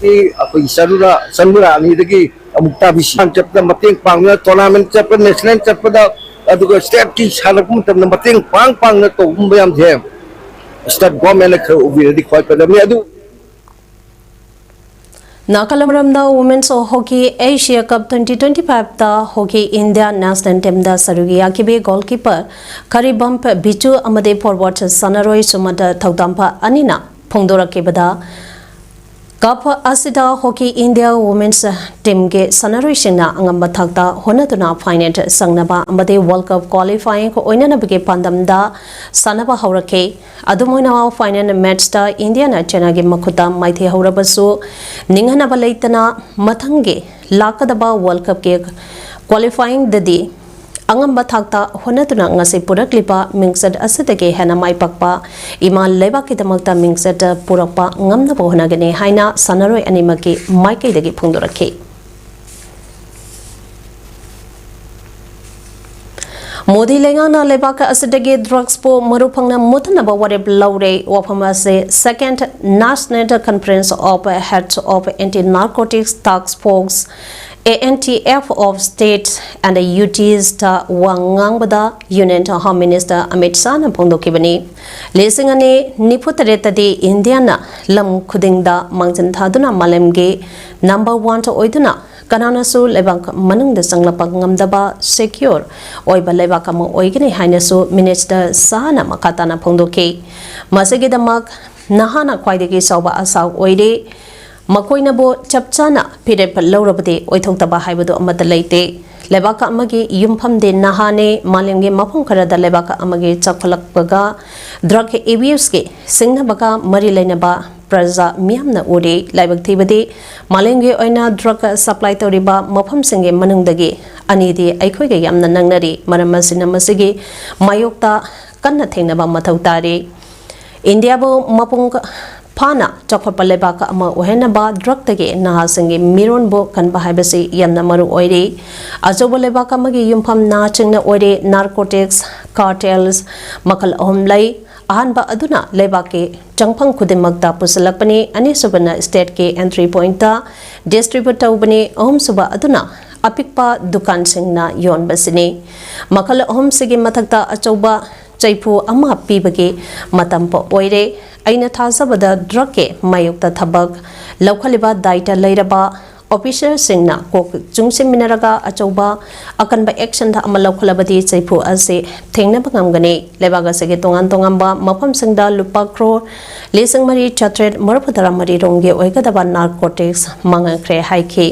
ꯑꯩꯈꯣꯏꯒꯤ ꯆꯔꯨꯔꯥ ꯆꯔꯨꯔꯥ ꯑꯅꯤꯗꯒꯤ ꯑꯃꯨꯛ ꯇꯥꯕꯤꯁꯤ ꯆꯠꯄꯗ ꯃꯇꯦꯡ ꯄꯥꯡꯗꯨꯅ, ꯇꯣꯔꯅꯥꯃꯦꯟ ꯆꯠꯄ, ꯅꯦꯁꯅꯦꯜ ꯆꯠꯄꯗ, ꯑꯗꯨꯒ ꯁ꯭ꯇꯦꯠꯀꯤ ꯁꯥꯟꯅꯔꯛꯄ ꯃꯇꯝꯗ ꯃꯇꯦꯡ ꯄꯥꯡ ꯄꯥꯡꯅ ꯇꯧꯕ ꯃꯌꯥꯝꯁꯦ ꯁ꯭ꯇꯦꯠ ꯒꯣꯔꯃꯦꯟꯅ ꯈꯔ ꯎꯕꯤꯔꯗꯤ ꯈ꯭ꯋꯥꯏ ꯐꯒꯗꯕꯅꯤ꯫ ꯑꯗꯨ Nagaland Women's Hockey Asia Cup twenty twenty-five ꯇ Hockey India national team ꯗ ꯁꯔꯨꯛ ꯌꯥꯈꯤꯕꯤ goalkeeper ꯀꯔꯤꯕꯝ ꯕꯤꯆꯨ ꯑꯃꯗꯤ forward ꯁꯥꯟꯅꯔꯣꯏ ꯁꯨꯃꯟ ꯊꯧꯗꯥꯝꯄ ꯑꯅꯤꯅ ꯐꯣꯡꯗꯣꯔꯛꯈꯤꯕꯗ, ꯀꯞ ꯑꯁꯤꯗ Hockey India Women's team ꯒꯤ ꯁꯥꯟꯅꯔꯣꯏꯁꯤꯡꯅ ꯑꯉꯝꯕ ꯊꯥꯛꯇ ꯍꯣꯠꯅꯗꯨꯅ final ꯆꯪꯅꯕ ꯑꯃꯗꯤ World Cup qualifying ꯑꯣꯏꯅꯅꯕꯒꯤ ꯄꯥꯟꯗꯝꯗ ꯁꯥꯟꯅꯕ ꯍꯧꯔꯛꯈꯤ꯫ ꯑꯗꯨꯝ ꯑꯣꯏꯅ, final match ꯇ ꯏꯟꯗꯤꯌꯥꯅ ꯆꯥꯏꯅꯥꯒꯤ ꯃꯈꯨꯠꯇ ꯃꯥꯏꯊꯤꯍꯧꯔꯕꯁꯨ, ꯅꯤꯡꯍꯟꯅꯕ ꯂꯩꯇꯅ ꯃꯊꯪꯒꯤ ꯂꯥꯛꯀꯗꯕ World Cup ꯀꯤ qualifying ꯗꯗꯤ ꯑꯉꯝꯕ ꯊꯥꯛꯇ ꯍꯣꯠꯅꯗꯨꯅ ꯉꯁꯤ ꯄꯨꯔꯛꯂꯤꯕ ꯃꯤꯡꯆꯠ ꯑꯁꯤꯗꯒꯤ ꯍꯦꯟꯅ ꯃꯥꯏ ꯄꯥꯛꯄ ꯏꯃꯥ ꯂꯩꯕꯥꯛꯀꯤꯗꯃꯛꯇ ꯃꯤꯡꯆꯠ ꯄꯨꯔꯛꯄ ꯉꯝꯅꯕ ꯍꯣꯠꯅꯒꯅꯤ ꯍꯥꯏꯅ ꯁꯥꯟꯅꯔꯣꯏ ꯑꯅꯤꯃꯛꯀꯤ ꯃꯥꯏꯀꯩꯗꯒꯤ ꯐꯣꯡꯗꯣꯔꯛꯈꯤ꯫ ꯃꯣꯗꯤ ꯂꯩꯉꯥꯛꯅ ꯂꯩꯕꯥꯛ ꯑꯁꯤꯗꯒꯤ drugs ꯄꯨ ꯃꯔꯨ ꯐꯪꯅ ꯃꯨꯠꯊꯅꯕ ꯋꯥꯔꯦꯞ ꯂꯧꯔꯦ꯫ ꯋꯥꯐꯝ ꯑꯁꯤ Second National Conference of Heads of Anti-Narcotics Task Force, A N T F of States and U Ts ꯇ ꯋꯥ ꯉꯥꯡꯕꯗ Union Home Minister ꯑꯃꯤꯠ ꯁꯥꯍꯅ ꯐꯣꯡꯗꯣꯛꯈꯤꯕꯅꯤ꯫ ꯂꯤꯁꯤꯡ ꯑꯅꯤ ꯅꯤꯐꯨ ꯇꯔꯦꯠꯇꯗꯤ ꯏꯟꯗꯤꯌꯥꯅ ꯂꯝ ꯈꯨꯗꯤꯡꯗ ꯃꯥꯡꯖꯤꯟ ꯊꯥꯗꯨꯅ ꯃꯥꯂꯦꯝꯒꯤ number one ꯑꯣꯏꯗꯨꯅ ꯀꯅꯥꯅꯁꯨ ꯂꯩꯕꯥꯛ ꯃꯅꯨꯡꯗ ꯆꯪꯂꯛꯄ ꯉꯝꯗꯕ secure ꯑꯣꯏꯕ ꯂꯩꯕꯥꯛ ꯑꯃ ꯑꯣꯏꯒꯅꯤ ꯍꯥꯏꯅꯁꯨ Minister ꯁꯥꯍꯅ ꯃꯈꯥ ꯇꯥꯅ ꯐꯣꯡꯗꯣꯛꯈꯤ꯫ ꯃꯁꯤꯒꯤꯗꯃꯛ ꯅꯍꯥꯅ ꯈ꯭ꯋꯥꯏꯗꯒꯤ ꯆꯥꯎꯕ ꯑꯁꯥ ꯑꯣꯏꯔꯤ꯫ ꯃꯈꯣꯏꯅꯕꯨ ꯆꯞ ꯆꯥꯅ ꯐꯤꯔꯦꯞ ꯂꯧꯔꯕꯗꯤ ꯑꯣꯏꯊꯣꯛꯇꯕ ꯍꯥꯏꯕꯗꯨ ꯑꯃꯠꯇ ꯂꯩꯇꯦ꯫ ꯂꯩꯕꯥꯛ ꯑꯃꯒꯤ ꯌꯨꯝꯐꯝꯗꯤ ꯅꯍꯥꯅꯤ꯫ ꯃꯥꯂꯦꯝꯒꯤ ꯃꯐꯝ ꯈꯔꯗ ꯂꯩꯕꯥꯛ ꯑꯃꯒꯤ ꯆꯥꯎꯈꯠꯂꯛꯄꯒ drug abuse ꯀꯤ ꯁꯤꯡꯅꯕꯒ ꯃꯔꯤ ꯂꯩꯅꯕ ꯄ꯭ꯔꯖꯥ ꯃꯤꯌꯥꯝꯅ ꯎꯔꯤ꯫ ꯂꯥꯏꯕꯛ ꯊꯤꯕꯗꯤ ꯃꯥꯂꯦꯝꯒꯤ ꯑꯣꯏꯅ drug supply ꯇꯧꯔꯤꯕ ꯃꯐꯝꯁꯤꯡꯒꯤ ꯃꯅꯨꯡꯗꯒꯤ ꯑꯅꯤꯗꯤ ꯑꯩꯈꯣꯏꯒ ꯌꯥꯝꯅ ꯅꯛꯅꯔꯤ꯫ ꯃꯔꯝ ꯑꯁꯤꯅ ꯃꯁꯤꯒꯤ ꯃꯥꯌꯣꯛꯇ ꯀꯟꯅ ꯊꯦꯡꯅꯕ ꯃꯊꯧ ꯇꯥꯔꯤ꯫ ꯏꯟꯗꯤꯌꯥꯕꯨ ꯃꯄꯨꯡ ꯐꯥꯅ ꯆꯥꯎꯈꯠꯄ ꯂꯩꯕꯥꯛ ꯑꯃ ꯑꯣꯏꯍꯟꯅꯕ drug ꯇꯒꯤ ꯅꯍꯥꯁꯤꯡꯒꯤ ꯃꯤꯔꯣꯟꯕꯨ ꯀꯟꯕ ꯍꯥꯏꯕꯁꯤ ꯌꯥꯝꯅ ꯃꯔꯨ ꯑꯣꯏꯔꯤ꯫ ꯑꯆꯧꯕ ꯂꯩꯕꯥꯛ ꯑꯃꯒꯤ ꯌꯨꯝꯐꯝ ꯅꯍꯥꯁꯤꯡꯅ ꯑꯣꯏꯔꯤ꯫ Narcotics cartels ꯃꯈꯜ ꯑꯍꯨꯝ ꯂꯩ꯫ ꯑꯍꯥꯟꯕ ꯑꯗꯨꯅ ꯂꯩꯕꯥꯛꯀꯤ ꯆꯪꯐꯝ ꯈꯨꯗꯤꯡꯃꯛꯇ ꯄꯨꯁꯤꯜꯂꯛꯄꯅꯤ, ꯑꯅꯤꯁꯨꯕꯅ state ꯀꯤ entry point ꯇ distribute ꯇꯧꯕꯅꯤ, ꯑꯍꯨꯝꯁꯨꯕ ꯑꯗꯨꯅ ꯑꯄꯤꯛꯄ ꯗꯨꯀꯥꯟꯁꯤꯡꯅ ꯌꯣꯟꯕꯁꯤꯅꯤ꯫ ꯃꯈꯜ ꯑꯍꯨꯝꯁꯤꯒꯤ ꯃꯊꯛꯇ ꯑꯆꯧꯕ ꯆꯩꯐꯨ ꯑꯃ ꯄꯤꯕꯒꯤ ꯃꯇꯝ ꯑꯣꯏꯔꯦ꯫ ꯑꯩꯅ ꯊꯥꯖꯕꯗ drug ꯀꯤ ꯃꯥꯌꯣꯛꯇ ꯊꯕꯛ ꯂꯧꯈꯠꯂꯤꯕ ꯗꯥꯏꯇ ꯂꯩꯔꯕ officer ꯁꯤꯡꯅ ꯀꯣꯛ ꯆꯨꯡꯁꯤꯟꯃꯤꯟꯅꯔꯒ ꯑꯆꯧꯕ ꯑꯀꯟꯕ action ꯑꯃ ꯂꯧꯈꯠꯂꯕꯗꯤ ꯆꯩꯐꯨ ꯑꯁꯤ ꯊꯦꯡꯅꯕ ꯉꯝꯒꯅꯤ꯫ ꯂꯩꯕꯥꯛ ꯑꯁꯤꯒꯤ ꯇꯣꯉꯥꯟ ꯇꯣꯉꯥꯟꯕ ꯃꯐꯝꯁꯤꯡꯗ ꯂꯨꯄꯥ ꯀ꯭ꯔꯣꯔ ꯂꯤꯁꯤꯡ ꯃꯔꯤ ꯆꯥꯇ꯭ꯔꯦꯠ ꯃꯔꯤꯐꯨ ꯇꯔꯥ ꯃꯔꯤ ꯔꯣꯝꯒꯤ ꯑꯣꯏꯒꯗꯕ narcotics ꯃꯥꯡꯍꯟꯈ꯭ꯔꯦ ꯍꯥꯏꯈꯤ꯫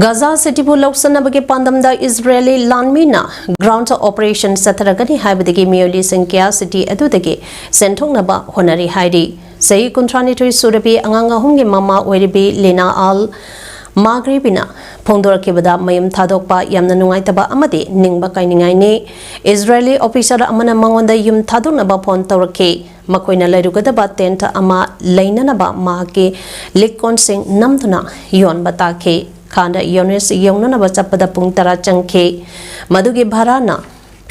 ꯒꯥꯖꯥ ꯁꯤꯇꯤꯕꯨ ꯂꯧꯁꯤꯟꯅꯕꯒꯤ ꯄꯥꯟꯗꯝꯗ ꯏꯖꯔꯦꯂꯤ ꯂꯥꯟꯃꯤꯅ ground operation ꯆꯠꯊꯔꯒꯅꯤ ꯍꯥꯏꯕꯗꯒꯤ ꯃꯤꯑꯣꯏ ꯂꯤꯁꯤꯡ ꯀꯌꯥ ꯁꯤꯇꯤ ꯑꯗꯨꯗꯒꯤ ꯆꯦꯟꯊꯣꯛꯅꯕ ꯍꯣꯠꯅꯔꯤ ꯍꯥꯏꯔꯤ꯫ ꯆꯍꯤ ꯀꯨꯟꯊ꯭ꯔꯥꯅꯤꯊꯣꯏ ꯁꯨꯔꯕꯤ ꯑꯉꯥꯡ ꯑꯍꯨꯝꯒꯤ ꯃꯃꯥ ꯑꯣꯏꯔꯤꯕꯤ ꯂꯤꯅꯥ ꯑꯜ ꯃꯥꯒ꯭ꯔꯤꯕꯤꯅ ꯐꯣꯡꯗꯣꯔꯛꯈꯤꯕꯗ ꯃꯌꯨꯝ ꯊꯥꯗꯣꯛꯄ ꯌꯥꯝꯅ ꯅꯨꯡꯉꯥꯏꯇꯕ ꯑꯃꯗꯤ ꯅꯤꯡꯕ ꯀꯥꯏꯅꯤꯡꯉꯥꯏꯅꯤ꯫ ꯏꯖꯔꯦꯂꯤ officer ꯑꯃꯅ ꯃꯉꯣꯟꯗ ꯌꯨꯝ ꯊꯥꯗꯣꯛꯅꯕ phone ꯇꯧꯔꯛꯈꯤ꯫ ꯃꯈꯣꯏꯅ ꯂꯩꯔꯨꯒꯗꯕ tent ꯑꯃ ꯂꯩꯅꯅꯕ ꯃꯍꯥꯛꯀꯤ ꯂꯤꯛꯀꯣꯟꯁꯤꯡ ꯅꯝꯗꯨꯅ ꯌꯣꯟꯕ ꯇꯥꯈꯤ꯫ ꯈꯥꯟꯗ ꯌꯣꯅꯤꯁ ꯌꯧꯅꯅꯕ ꯆꯠꯄꯗ ꯄꯨꯡ ꯇꯔꯥ ꯆꯪꯈꯤ꯫ ꯃꯗꯨꯒꯤ ꯚꯔꯥꯅ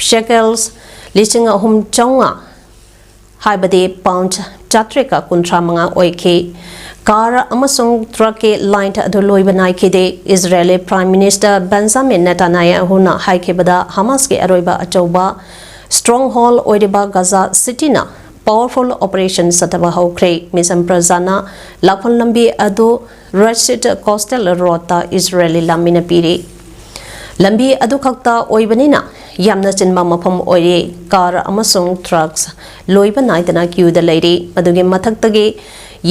shekels ꯂꯤꯁꯤꯡ ꯑꯍꯨꯝ ꯆꯥꯝꯃꯉꯥ, ꯍꯥꯏꯕꯗꯤ pound ꯆꯥꯇ꯭ꯔꯦꯠꯀ ꯀꯨꯟꯊ꯭ꯔꯥ ꯃꯉꯥ ꯑꯣꯏꯈꯤ꯫ Car ꯑꯃꯁꯨꯡ truck ꯀꯤ line ꯑꯗꯨ ꯂꯣꯏꯕ ꯅꯥꯏꯈꯤꯗꯦ꯫ ꯏꯖꯔꯦꯂꯤ Prime Minister ꯕꯦꯟꯖꯥꯃꯤꯟ ꯅꯦꯇꯥꯅꯌꯥꯍꯨꯅ ꯍꯥꯏꯈꯤꯕꯗ, ꯍꯃꯥꯁꯀꯤ ꯑꯔꯣꯏꯕ ꯑꯆꯧꯕ stronghold ꯑꯣꯏꯔꯤꯕ ꯒꯥꯖꯥ ꯁꯤꯇꯤꯅ powerful operation ꯆꯠꯊꯕ ꯍꯧꯈ꯭ꯔꯦ꯫ ꯃꯤꯁꯝ ꯄ꯭ꯔꯖꯥꯅ ꯂꯥꯛꯐꯝ ꯂꯝꯕꯤ ꯑꯗꯨ Rashid Coastal Road ꯇ ꯏꯖꯔꯦꯂꯤ ꯂꯥꯟꯃꯤꯅ ꯄꯤꯔꯤ꯫ ꯂꯝꯕꯤ ꯑꯗꯨꯈꯛꯇ ꯑꯣꯏꯕꯅꯤꯅ ꯌꯥꯝꯅ ꯆꯤꯟꯕ ꯃꯐꯝ ꯑꯣꯏꯔꯤ꯫ ꯀꯥꯔ ꯑꯃꯁꯨꯡ ꯇ꯭ꯔꯛꯁ ꯂꯣꯏꯕ ꯅꯥꯏꯗꯅ ꯀ꯭ꯌꯨꯗ ꯂꯩꯔꯤ꯫ ꯃꯗꯨꯒꯤ ꯃꯊꯛꯇꯒꯤ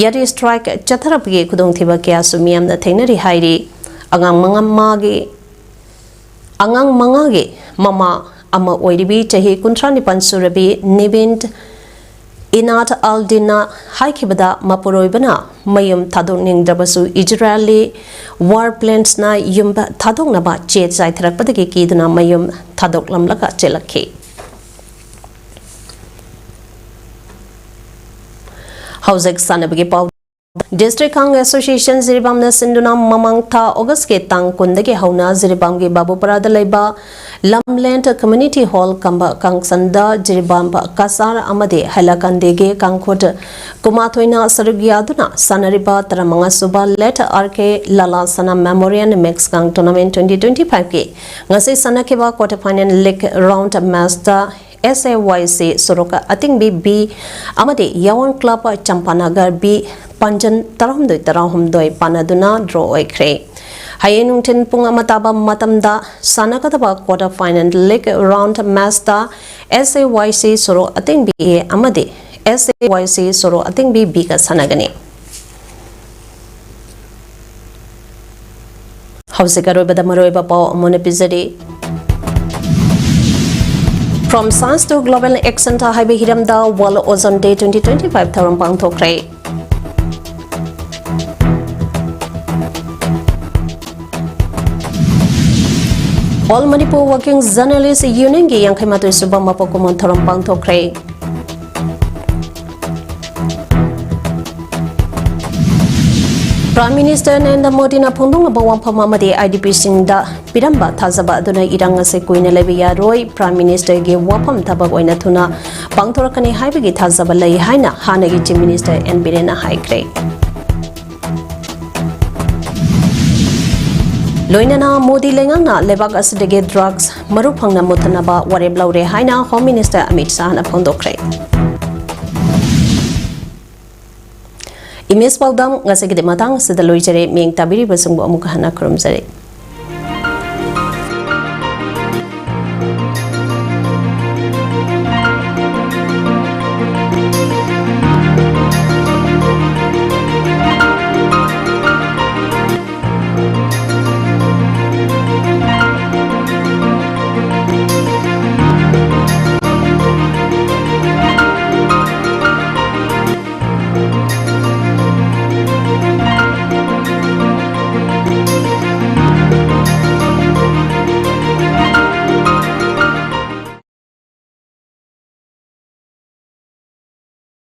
ꯌꯥꯔꯤ ꯁ꯭ꯇ꯭ꯔꯥꯏꯛ ꯆꯠꯊꯔꯛꯄꯒꯤ ꯈꯨꯗꯣꯡꯊꯤꯕ ꯀꯌꯥꯁꯨ ꯃꯤꯌꯥꯝꯅ ꯊꯦꯡꯅꯔꯤ ꯍꯥꯏꯔꯤ꯫ ꯑꯉꯥꯡ ꯃꯉꯥ ꯃꯥꯒꯤ, ꯑꯉꯥꯡ ꯃꯉꯥꯒꯤ ꯃꯃꯥ ꯑꯃ ꯑꯣꯏꯔꯤꯕꯤ ꯆꯍꯤ ꯀꯨꯟꯊ꯭ꯔꯥ ꯅꯤꯄꯥꯟ ꯁꯨꯔꯕꯤ ꯅꯤꯕꯤꯟ ꯏꯅꯥꯠ ꯑꯜꯗꯤꯟꯅ ꯍꯥꯏꯈꯤꯕꯗ, ꯃꯄꯨꯔꯣꯏꯕꯅ ꯃꯌꯨꯝ ꯊꯥꯗꯣꯛꯅꯤꯡꯗ꯭ꯔꯕꯁꯨ ꯏꯖꯔꯦꯜꯂꯤ ꯋꯥꯔ ꯄ꯭ꯂꯦꯟꯁꯅ ꯌꯨꯝ ꯊꯥꯗꯣꯛꯅꯕ ꯆꯦ ꯆꯥꯏꯊꯔꯛꯄꯗꯒꯤ ꯀꯤꯗꯨꯅ ꯃꯌꯨꯝ ꯊꯥꯗꯣꯛꯂꯝꯂꯒ ꯆꯦꯜꯂꯛꯈꯤ꯫ ꯍꯧꯖꯤꯛ ꯁꯥꯟꯅꯕꯒꯤ ꯄꯥꯎ꯫ District Khang Association ꯖꯤꯔꯤꯕꯥꯝꯅ ꯁꯤꯟꯗꯨꯅ ꯃꯃꯥꯡ ꯊꯥ ꯑꯣꯒꯁꯀꯤ ꯇꯥꯡ ꯀꯨꯟꯗꯒꯤ ꯍꯧꯅ ꯖꯤꯔꯤꯕꯥꯝꯒꯤ ꯕꯥꯕꯨꯄꯔꯥꯗ ꯂꯩꯕ ꯂꯝꯂꯦꯟ Community Hall ꯀꯝꯕ ꯀꯥꯡꯁꯟꯗ ꯖꯤꯔꯤꯕꯥꯝ ꯀꯁꯥꯔ ꯑꯃꯗꯤ ꯍꯥꯏꯂꯥꯀꯟꯗꯤꯒꯤ ꯀꯥꯡꯈꯨꯠ ꯀꯨꯟꯃꯥꯊꯣꯏꯅ ꯁꯔꯨꯛ ꯌꯥꯗꯨꯅ ꯁꯥꯟꯅꯔꯤꯕ ꯇꯔꯥꯃꯉꯥ ꯁꯨꯕ Late R K Lalasana Memorial Mixed Khang Tournament twenty twenty-five ꯀꯤ ꯉꯁꯤ ꯁꯥꯟꯅꯈꯤꯕ quarter final league round matchꯇ S A Y C ꯁꯣꯔꯣꯛ ꯑꯇꯤꯡꯕꯤ B ꯑꯃꯗꯤ ꯌꯥꯋꯣꯟ club ꯆꯝꯄꯥꯅꯒꯔ B ꯄꯥꯟꯖꯟ ꯇꯔꯥꯍꯨꯝꯗꯣꯏ ꯇꯔꯥꯍꯨꯝꯗꯣꯏ ꯄꯥꯟꯅꯗꯨꯅ draw ꯑꯣꯏꯈ꯭ꯔꯦ꯫ ꯍꯌꯦꯡ ꯅꯨꯡꯊꯤꯜ ꯄꯨꯡ ꯑꯃ ꯇꯥꯕ ꯃꯇꯝꯗ ꯁꯥꯟꯅꯒꯗꯕ quarter final league round matchꯇ S A Y C ꯁꯣꯔꯣꯛ ꯑꯇꯤꯡꯕꯤ A ꯑꯃꯗꯤ S A Y C ꯁꯣꯔꯣꯛ ꯑꯇꯤꯡꯕꯤ Bꯒ ꯁꯥꯟꯅꯒꯅꯤ꯫ ꯍꯧꯖꯤꯛ ꯑꯔꯣꯏꯕꯗ ꯃꯔꯨꯑꯣꯏꯕ ꯄꯥꯎ ꯑꯃꯨꯛ ꯍꯟꯅ ꯄꯤꯖꯔꯤ꯫ From Science to Global Action ꯍꯥꯏꯕ ꯍꯤꯔꯝꯗ World Ozone Day twenty twenty-five ꯊꯧꯔꯝ ꯄꯥꯡꯊꯣꯛꯈ꯭ꯔꯦ꯫ All Manipur Working Journalist Unionꯒꯤ ꯌꯥꯡꯈꯩ ꯃꯥꯊꯣꯏ ꯁꯨꯕ ꯃꯄꯣꯛ ꯀꯨꯝꯑꯣꯟ ꯊꯧꯔꯝ ꯄꯥꯡꯊꯣꯛꯈ꯭ꯔꯦ꯫ Prime Minister ꯅꯔꯦꯟꯗ꯭ꯔ ꯃꯣꯗꯤꯅ ꯐꯣꯡꯗꯣꯛꯂꯕ ꯋꯥꯐꯝ ꯑꯃꯗꯤ IDPꯁꯤꯡꯗ ꯄꯤꯔꯝꯕ ꯊꯥꯖꯕ ꯑꯗꯨꯅ ꯏꯔꯥꯡ ꯑꯁꯤ ꯀꯨꯏꯅ ꯂꯩꯕ ꯌꯥꯔꯣꯏ꯫ Prime Ministerꯒꯤ ꯋꯥꯐꯝ ꯊꯕꯛ ꯑꯣꯏꯅ ꯊꯨꯅ ꯄꯥꯡꯊꯣꯔꯛꯀꯅꯤ ꯍꯥꯏꯕꯒꯤ ꯊꯥꯖꯕ ꯂꯩ ꯍꯥꯏꯅ ꯍꯥꯟꯅꯒꯤ Chief Minister ꯑꯦꯟ ꯕꯤꯔꯦꯟꯅ ꯍꯥꯏꯈ꯭ꯔꯦ꯫ ꯂꯣꯏꯅꯅ ꯃꯣꯗꯤ ꯂꯩꯉꯥꯛꯅ ꯂꯩꯕꯥꯛ ꯑꯁꯤꯗꯒꯤ drugs ꯃꯔꯨ ꯐꯪꯅ ꯃꯨꯠꯊꯠꯅꯕ ꯋꯥꯔꯦꯞ ꯂꯧꯔꯦ ꯍꯥꯏꯅ Home Minister ꯑꯃꯤꯠ ꯁꯥꯍꯅ ꯐꯣꯡꯗꯣꯛꯈ꯭ꯔꯦ꯫ ꯏꯃꯦꯖ ꯄꯥꯎꯗꯝ ꯉꯁꯤꯒꯤꯗꯤ ꯃꯇꯥꯡ ꯑꯁꯤꯗ ꯂꯣꯏꯖꯔꯦ꯫ ꯃꯤꯠꯌꯦꯡ ꯇꯥꯕꯤꯔꯤꯕꯁꯤꯡꯕꯨ ꯑꯃꯨꯛ ꯍꯟꯅ ꯈꯨꯔꯨꯝꯖꯔꯤ꯫